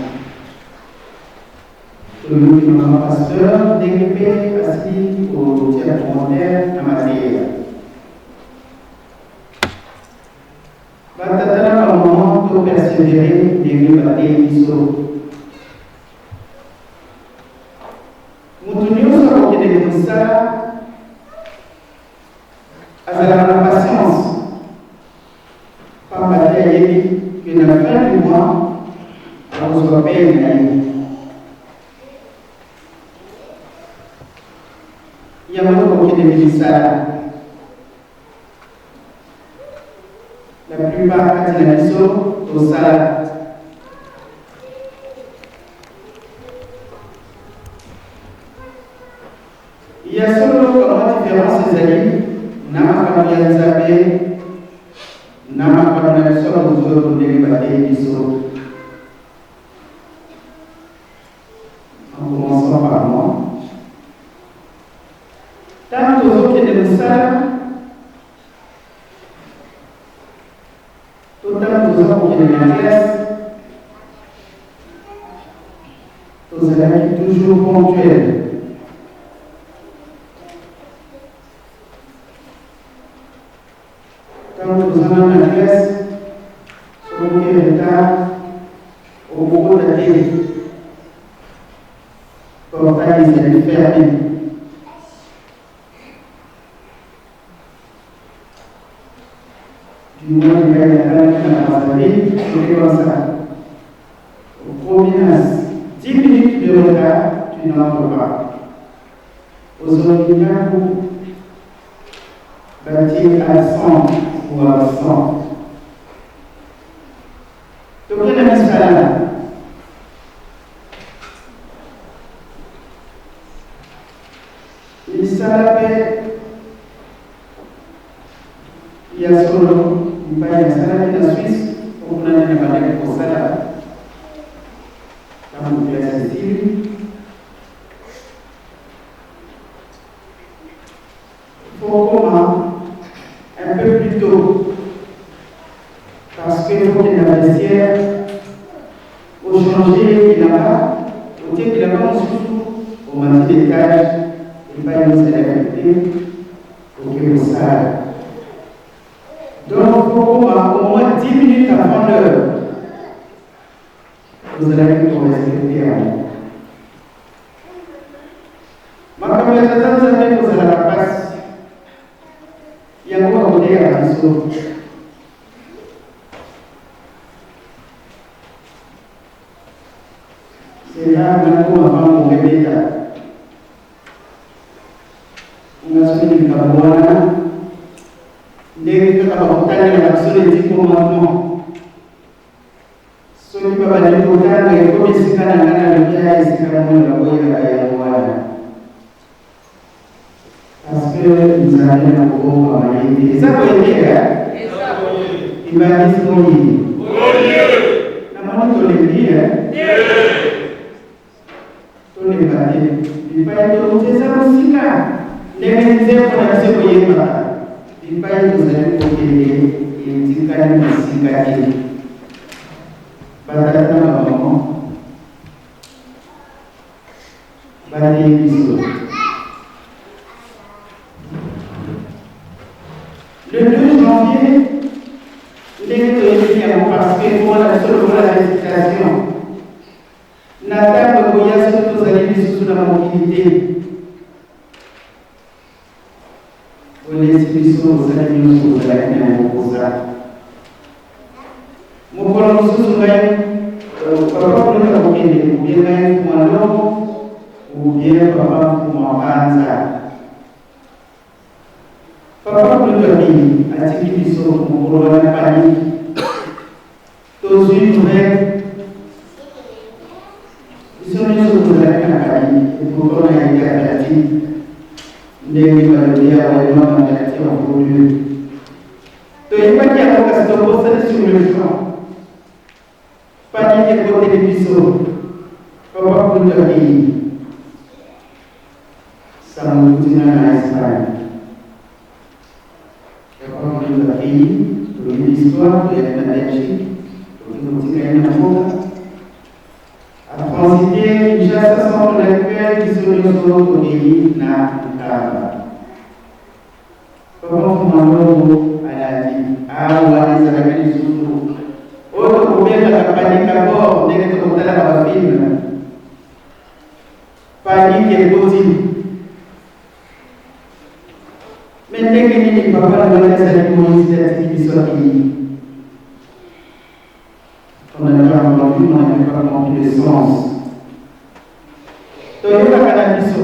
Toyoki mama pasteur ndenge mpe asili kotia commentaire na mateya. Batata na bamama to persevere ndenge bateyi biso. Moto nyonso akokendeke mosala azalaka na patience, pamba te ayebi ke na fin du mois akozwa paye na ye. Yango tokokendeke misala, la plupart kati na biso tosala. Ya solo, kamwa différence ezali na makambo ya Nzambe na makambo na biso ya bonzoto ndenge bateyi biso. En commençant par moi, ntango tozokende mosala to ntango toza kokende na classe, tozalaki toujours ponctuel. Ntango tozana na classe, soki oke retard, okokota te, portail ezali fermé. Du moins epai na ngai na Brazzaville, c'était comme ça. Okomi na 10 minutes de retard, tu n'entres pas. Ozongi ndako, batie absent ou absent. Tokenda misala. Misala mpe ya solo bipai nasalaki na Suisse, mpo kuna nde nabandaki kosala ntango kelasi esili. Faut okoma un peu plus tôt parce que faut okende na vestiaire, ochanger bilamba, otie bilamba mosusu, omati l'étage epai ozalaki te, oke kosala. Donc faut okoma au moins 10 minutes avant l'heure. Tozalaki korespecte yango. Makambo ya Tata Nzambe ekozalaka mpasi, yango bakoteyaka biso. C'est rare nakoma bango ebeta nga soki likambo wana ndenge kaka bakotangelaka biso le dix commandement. Soki babandi kotanga, ekomi esika na ngai nalobi aya esika moni baboyelaka yango wana. Parce que Nzambe na kobongama ye te. Eza boye te, eh? Ibandisi boye. Namoni tolembi, eh? Tolemba te. Bipai touti eza mosika. Ndenge nzembo na biso ekoyembaka, bipai tozali kokende etikali mosika te. Batata na bamama bateyi biso. Le 2 janvier, ndenge toyebi yango parce que ekoma na biso lokola récitation. Na ntango ekoya soki tozali lisusu na mokili te, olesi biso osali nyonso ozalaki na yango mposa. Mokolo mosusu ngai papa koleka kokende obie ngai mfuma longo obie papa mfuma panza. Papa koleka mingi atiki biso mokolo wana paniki. Tozwi nouvelle, biso nyonso tozalaki na Paris, et pourtant na été averti ndenge balobi awa ema averti en vaut mieux. Toyebaki yango kasi tobosani sur le champ. Panique ekoteli biso, papa Kulutu akei. Sango euti nga na Espagne. Papa Kulutu akei, toyebi histoire, toyaki na Belgique, tokoki kotika ye na mboka. A transiter Kinshasa centre d'accueil, biso nyonso tokei na Nkamba. Papa Mfuma Longo alandi awa ezalaki lisusu oyo tokobengaka panique à bord ndenge tokotalaka bafilme. Panique ekoti. Me ndenge nini papa Noël azali Moïse te atiki biso akei? On n'a pas entendu, on n'a pas compris le sens. Toyokaka na biso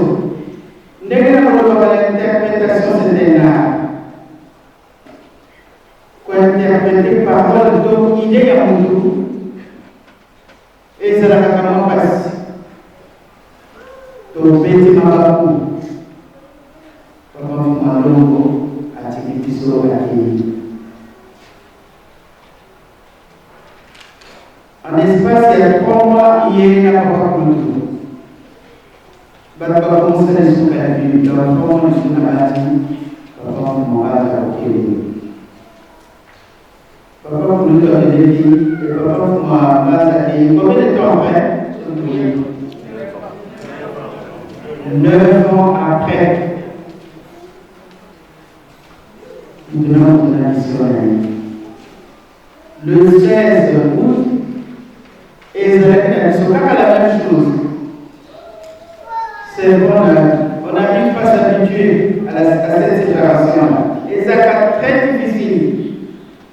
ndenge na kolobaka na interprétation, c'est un art. Kointerprete parole to idée ya motu ezalaka kama mpasi. Tobeti mabaku, papa Mfuma Longo atiki biso akei. En espace ya 3 mois, ye na papa Kulutu bato bakomisa lisuka ya bino donc 3 mois lisusu na bati papa Mfuma baza kokende. Papa Kulutu akendeki et papa Mfuma baza akei combien de temps après? 9 ans après. Moto na moto na mission na ye. Le 16 août, ezalaki na biso kaka la même chose. C'est bon, on n'arrive pas à s'habituer à cette séparation-là. Ezalaka très difficile.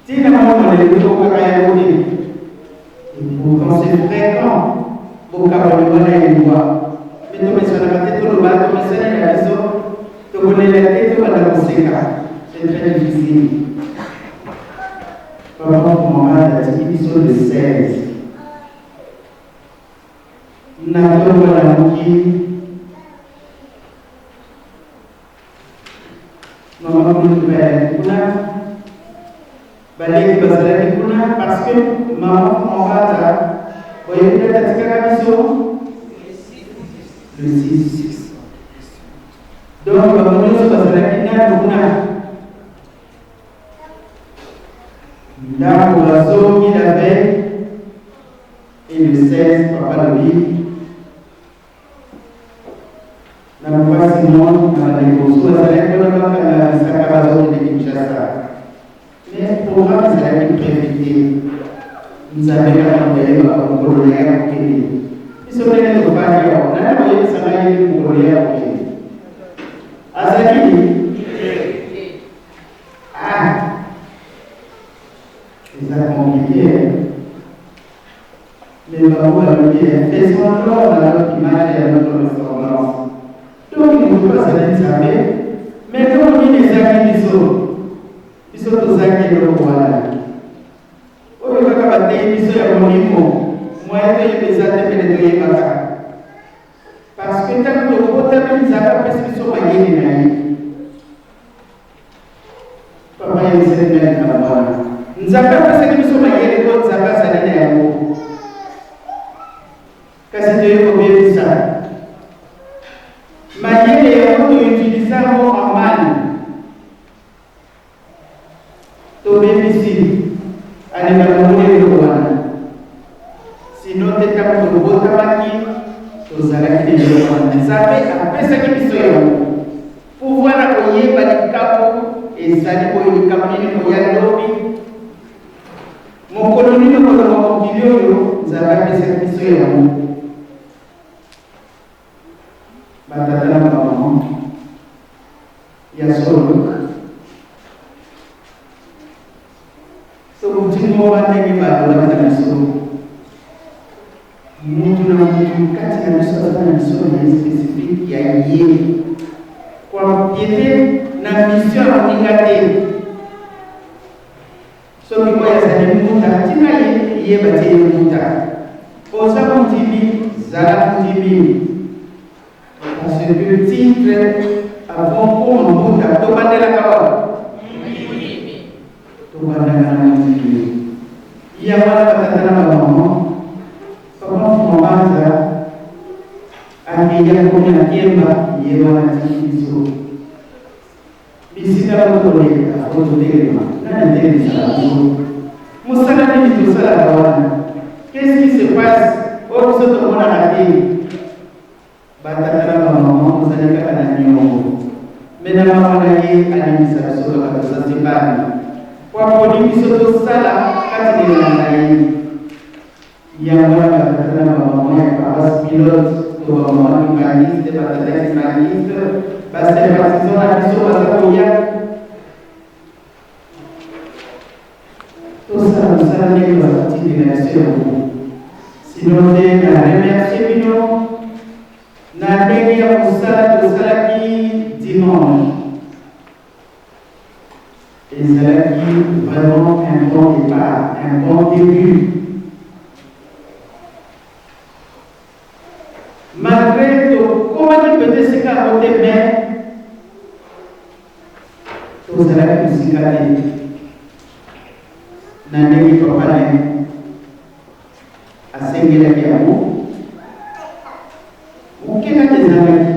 Tina moko lelo tokokaka yango te. Et pourtant c'est fréquent. Bokaboli wana elwa. Me tomesanaka te toloba tomesani na biso tokolela te tobanda koseka. C'est très difficile. Papa Mama atiki biso le 16. Na ntongo nalamuki, mama Kulutu bayalaki kuna, baleki bazalaki kuna parce que mama Mobata boyebi date atikaka biso le 6. Donc bango nyonso bazalaki nano kuna. Ndako bazongi la veille et le 16 papa lobi na papa Simon na bandeko mosusu bazalaki wana bakanga bisaka bazokende Kinshasa, mais programme ezalaki prévu te. Nzambe kaka moto ayebaka mokolo na ye akokende. Biso ndenge tofandi awa, nani akoyebisa ngai ye mokolo ye akokende? Azali Ah! Eza compliqué. Mais bango balobi, faisons l'homme à notre image et à notre ressemblance. Donc moto azali Nzambe, mais eloko nini ezangi biso? Biso tozangi eloko wana. Oyo kaka bateyi biso ya molimo, moyen toyeba eza te pene toyebaka. Parce que ntango tobotami, Nzambe apesi biso mayele na ye. Papa yebisaki ngai likambo wana. Nzambe apesaki biso mayele mpo Nzambe azali na yango. Kasi toye kobebisa mayele yango, toutilize yango en mal. Tobebisi aleka komona eloko wana. Sino te ntango tobotamaki tozalaki na eloko wana. Nzambe apesaki biso yango. Pouvoir ya koyeba likambo ezali boye, likambo nini koya lobi, mokolo nini okolonga mokili oyo, Nzambe apesaki biso yango. Batata na bamama, ya solo sokuti ngomba ndenge balobaki na biso, mutu na mutu kati na biso aza na mission na ye spécifique ya ye, koempiéter na mission ya moninga te. Soki oyo azali mbuta, tika ye ye batie ye mbuta. Oza mondimi, zala mondimi. Parce que titre avant koma mbuta, tobandelaka wapi? Tobandaka na mondimi. Yango wana batata na bamama, papa Mfuma Banza akeyi akomi na Kemba, ye wana atiki biso. Bisika bokoleka po totelema, nani atelemisaka biso? Mosala nini tosalaka wana? Qu'est-ce qui se passe oyo biso tomonaka te? Batata na bamama tozali kaka na niongo, me na mawa na ye alimbisa biso kaka toza se bana, po aponi biso tosala kati na elanga na ye. Yango wana batata na bamama ya paroisse pilote to bamama kimbanguiste, batata kimbanguiste, basympathisant na biso baza koya, tosala mosala ndenge bazotindela biso yango. Sino te na remercie bino na ndenge ya mosala tosalaki dimanche. Ezalaki vraiment un bon départ, un bon début. Malgré tokomaki pete esika yango te, mais tozalaki mosika te na ndenge papa na ye asengelaki yango. Moke kaka ezalaki.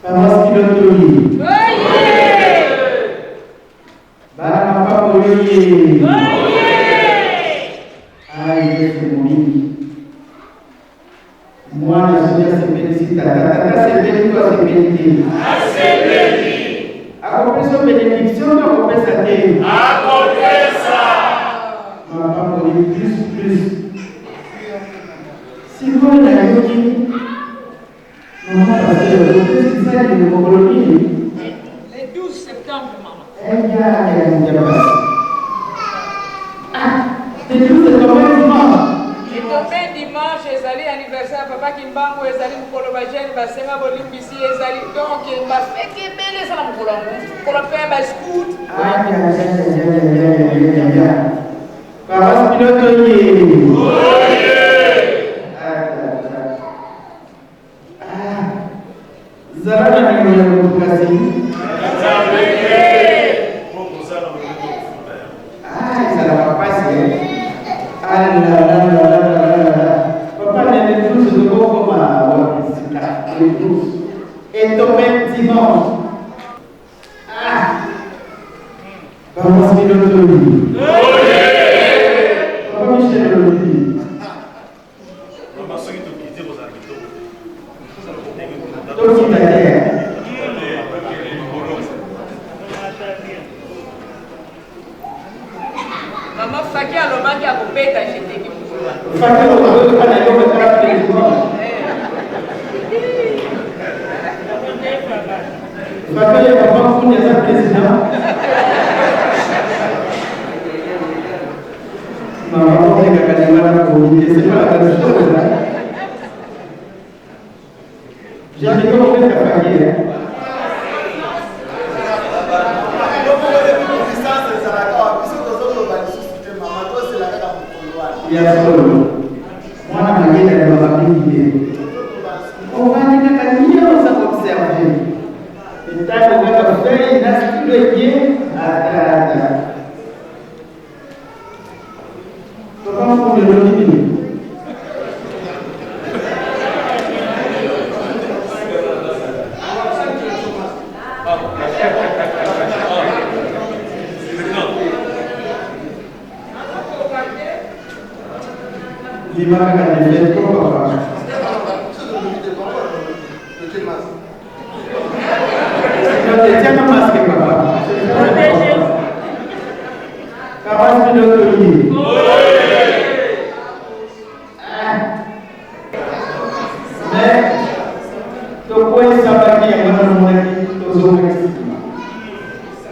Paroisse pilote oye. Bana mapako oye. Ai Yesu momingi. Mwana soki asepelisi tata, tata asepeli to asepeli te? Asepeli. Akopesa benediction to akopesa te? Akopesa. Mapamboli plus plus. Sikoyo nayoki mama pasteur opesi sali mokolo nini? Le 12 septembre, mama. Eya ya Mujabasi. Ah, le 12 tombé dimanche. Etombe dimanche, ezali anniversaire ya papa Kimbangu, ezali mokolo bajeune basenga bolimbisi, ezali donc bafeti ebele eza na mokolo yango, mokolo mpe ya bascout. Ayayayayayayayaya. Paroisse pilote oye. Ah, zala na nimero ya moto kasi. Ah, ezalaka mpasi. Alalalalala. Papa nene 12 tokokoma wapi sika? Le 12 etombe dimanche. Ah! Paroisse pilote oye. Papa Michel olobi. Mama, soki tokiti kozala kitoko te. Tokita te. acheteki mokolo wana. Fakele papa Mfundi aza président. Maman otekaka liwa na comité, c'est pas la même chose. Hein? J'ai dit qu'on fait Fakele. Hein? Ya solo mwana mayele alobaka mingi te, ovandi kaka nyonso koobserve ntango kaka fei na stylo eye ata ata. Papa Mfundi, olobi nini? Ndima kaka defete ko papa. Tiens masque papa. Papa pilote oye. Mais tokweyisabaki yango namonaki tozongaki nsima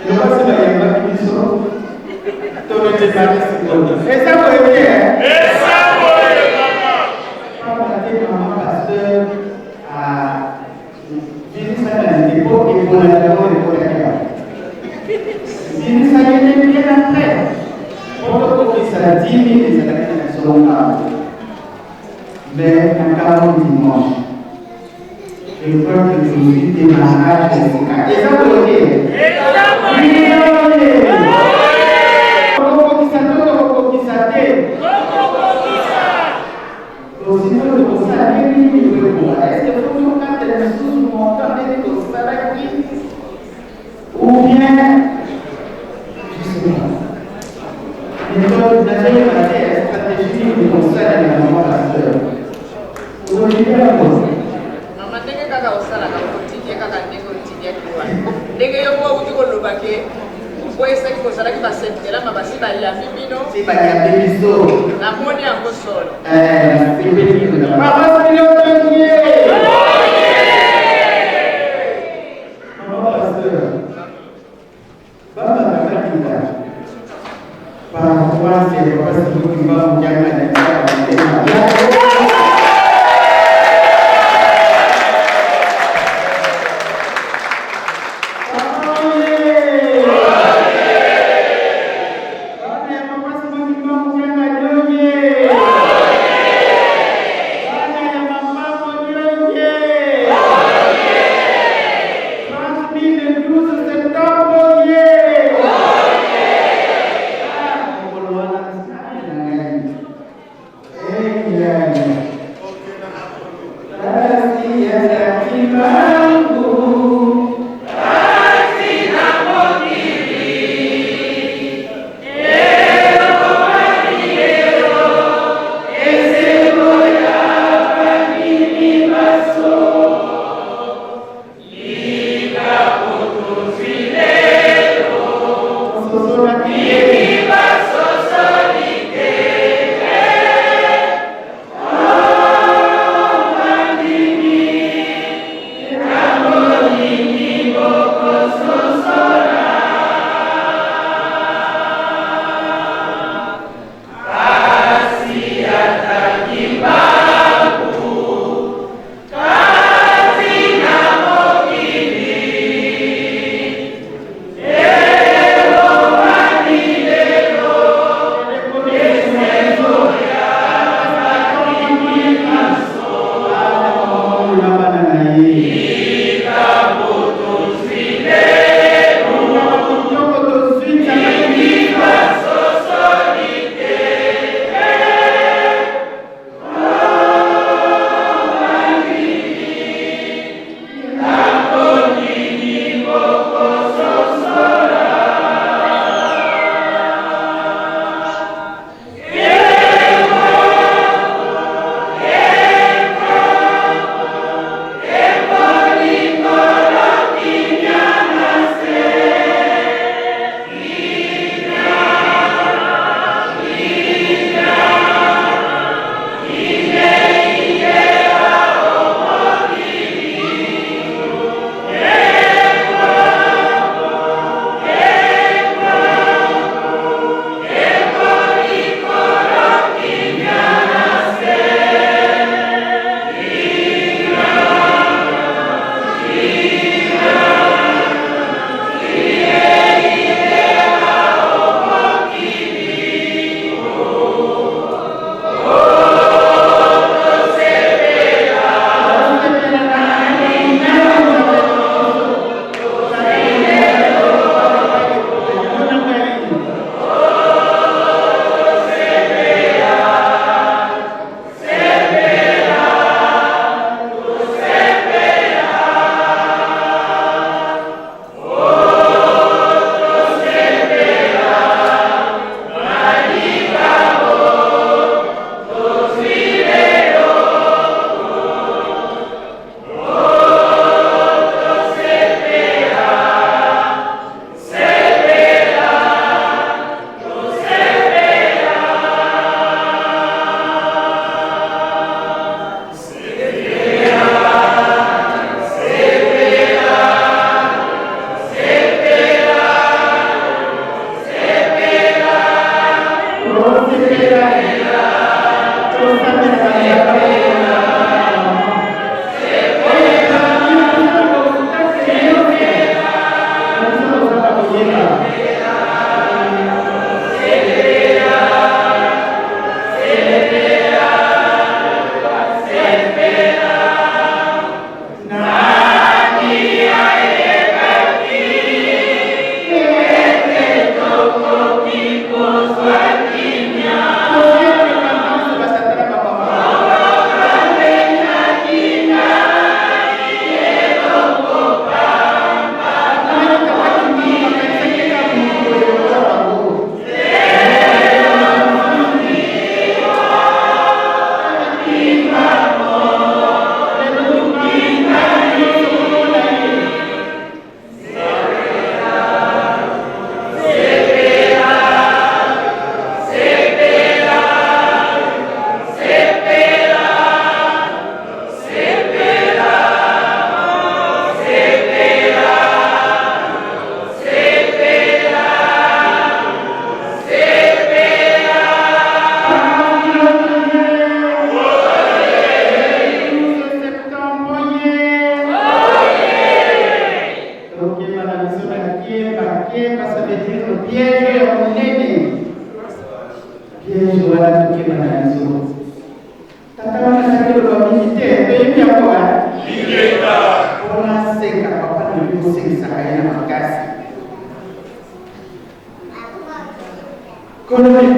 eloko se bayambaki biso tolodemare sikoyo eza boye te. Eza boye mama. Pamba te mama pasteur bimisaka na ndeko ekolaka oyo ekolaki yango bimisaki nde bien après po tokokisa 10 000 ezalaki na biso ngambo. Mais na ngambo dimanche, je crois que tozwi démarrage ya sika. Eza boye te? Tokokokisa to tokokokisa te? Tosino tokosala ndenge nini po ekoka? Est ce que faut tokata lisusu montant ndenge tosalaki ou bien je sais pas. Méthode nazoyeba te stratégie nini tokosalela. Mama pasteur, olobi yango. Mama, ndenge kaka osalaka, okotinie kaka ndenge otiniaki wana, ndenge yo moko outi koloba ke okweyisaki kozalaki basentelama basi bayambi bino. Si bayambi biso. Namoni yango solo. Nasepeli. Papa Pilote, mama pasteur, baba bakakita paroisse ya Papa Simon Kimbangu Kiangani. Bana ya Papa Simon Kimbangu Kiangani oye! Bana ya mama Moni.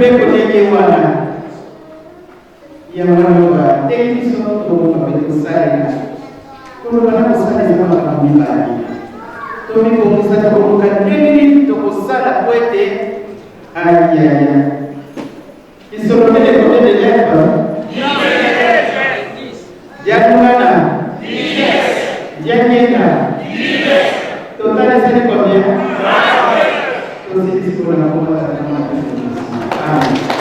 Mibeko ndenge wana yango wana oyo bateyi biso tokoka mpe tosalela. Koloba na kosala eza makambo mibale. Tomibongisa tokoluka ndenge nini tokosala mpo ete ayaya. Ils sont combien de combien d'élèves? Diakungana. Diakenda. Total esali combien? Tosilisi mpona komata. Amen.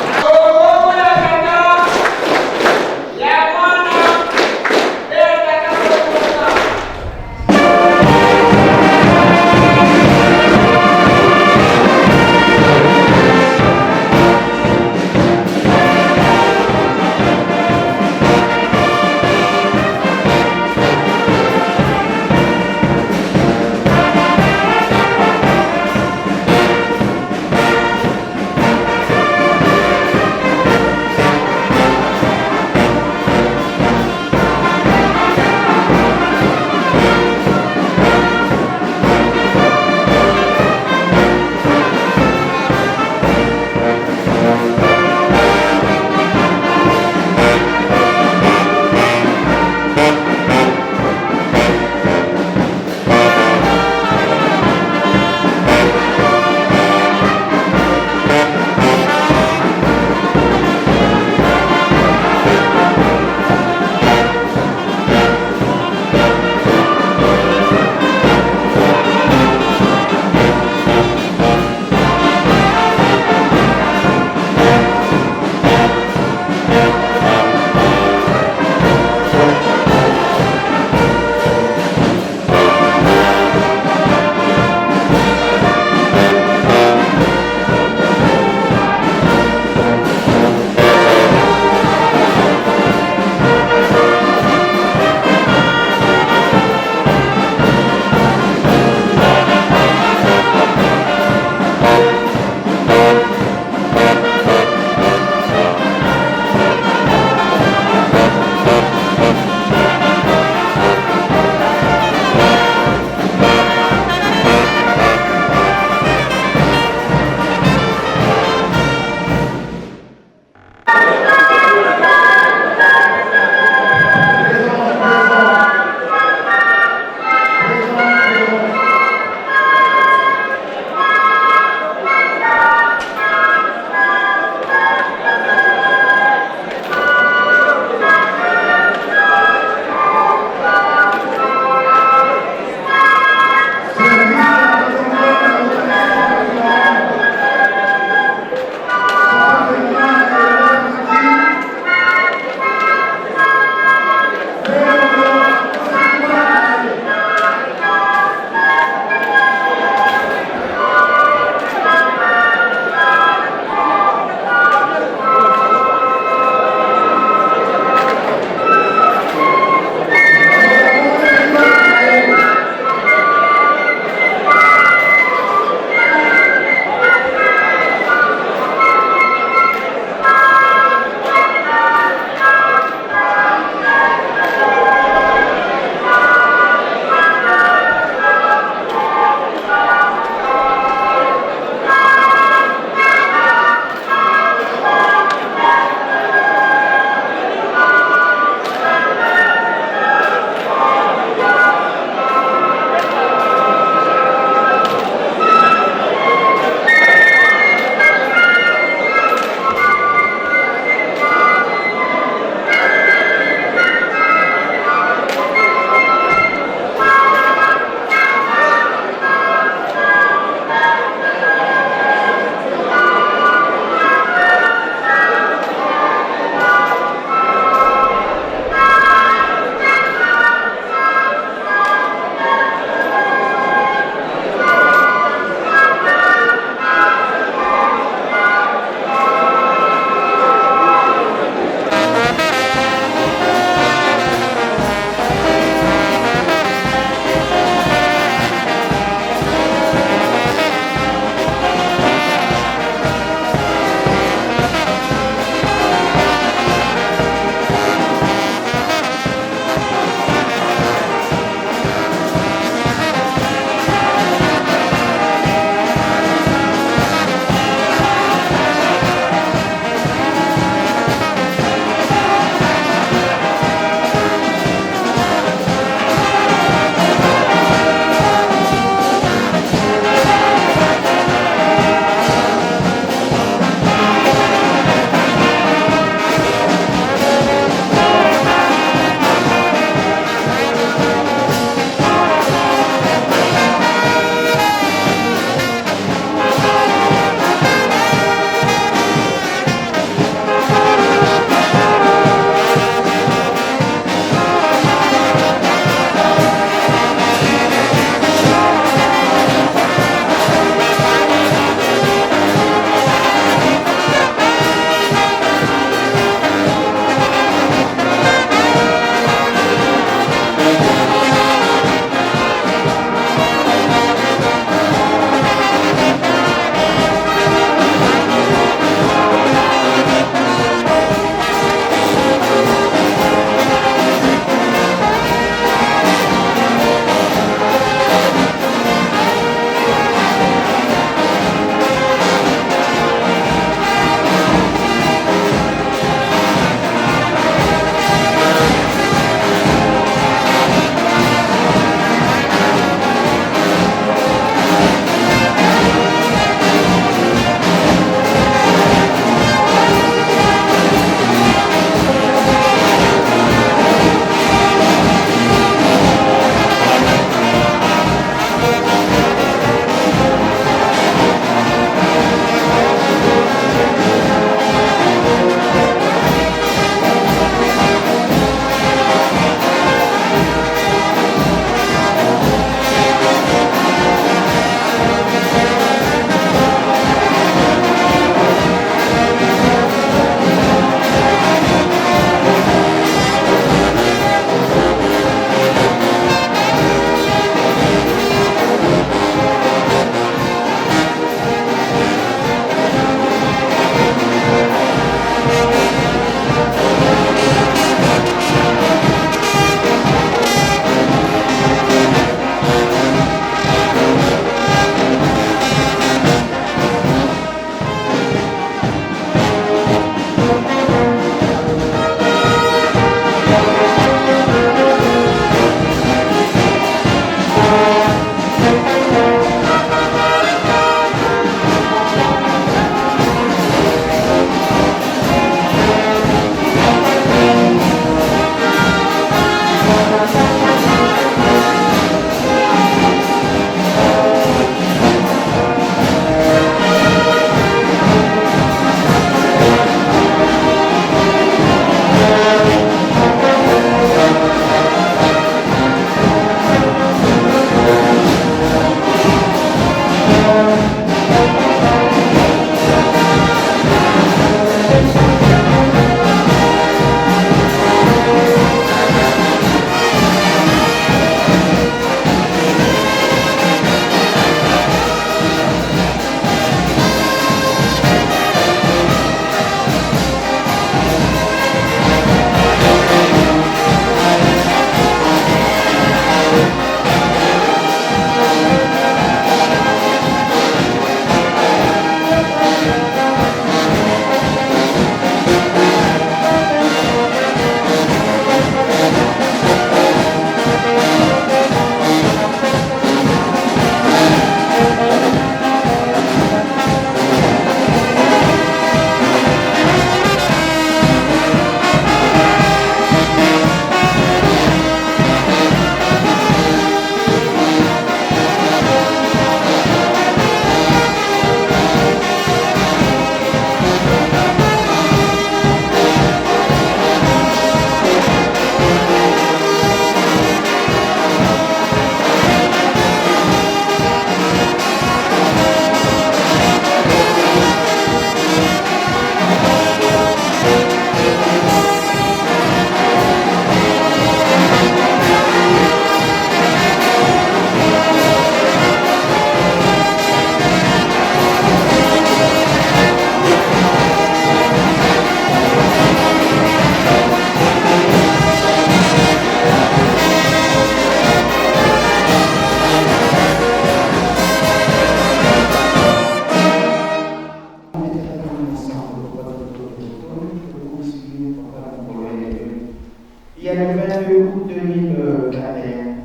le 22 août 2021.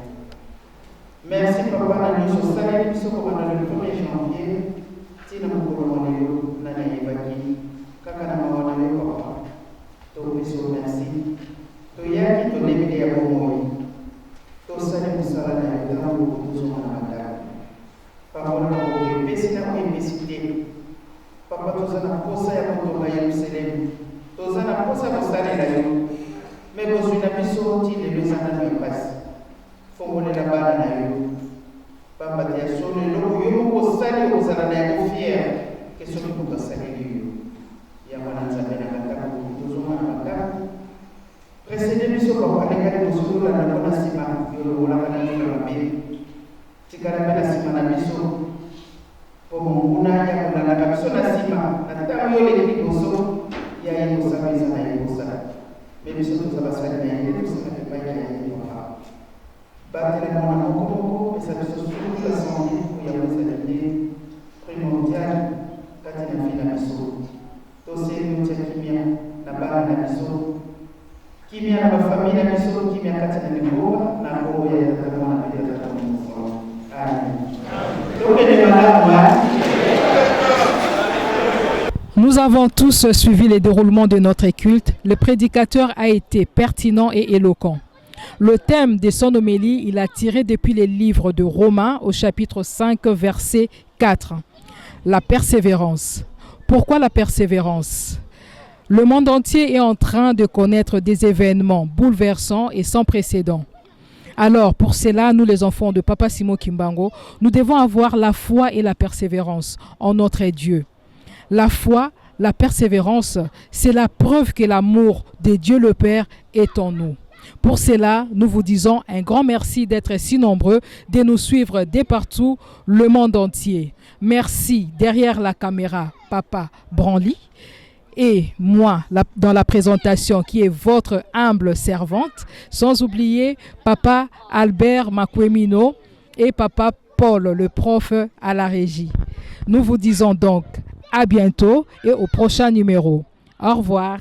Merci papa na nyonso osaleli biso kobanda le 1er janvier ti na mokolo mwa lelo. Nani ayebaki? Kaka na mawa na yo papa, topesi yo merci. Toyaki tolembi ya bomoi, tosali mosala na yo, ntango tozonga na bandako. Pambola maboko epesi na oyo epesi te. Papa, toza na posa ya kotonga Yerusalemi, toza na posa ya kosalela yo, me bozwi na biso ti lelo eza nano ya mpasi. Fongolela bana na yo, pamba te ya solo eloko yo moko osali okozala na yango fier ke soki moto asaleli yo. Yango wana Nzambe na nga, ntango tozonga na bandako, précède biso papa, leka liboso, tolanda mpo na nsima, yo longolaka na nzoka mabe, tikala mpe na nsima na biso, mpo monguna ya kolandaka biso na nsima na ntango yo oleki liboso ya ye kosala eza na ye posa. Me biso toza basali na ye te, tosalaka epai na ye te. Papa, batela mwana moko moko, pesa biso surtout la santé, oyo yango ezali nde primordial kati na vie na biso. Tosengi otia kimia na bana na biso, kimia na bafamille na biso, kimia kati na libota, na nkombo ya Tata, Mwana mpe ya Tata Molimo. Amen. Tokende malamu. Nous avons tous suivi le déroulement de notre culte. Le prédicateur a été pertinent et éloquent. Le thème de son homélie, il a tiré depuis les livres de Romains au chapitre 5, verset 4. La persévérance. Pourquoi la persévérance? Le monde entier est en train de connaître des événements bouleversants et sans précédent. Alors, pour cela, nous les enfants de Papa Simon Kimbangu, nous devons avoir la foi et la persévérance en notre Dieu. La foi, la persévérance, c'est la preuve que l'amour de Dieu le Père est en nous. Pour cela, nous vous disons un grand merci d'être si nombreux, de nous suivre de partout, le monde entier. Merci derrière la caméra, Papa Branly, et moi dans la présentation qui est votre humble servante, sans oublier Papa Albert Makwemino et Papa Paul, le prof à la régie. Nous vous disons donc à bientôt et au prochain numéro. Au revoir.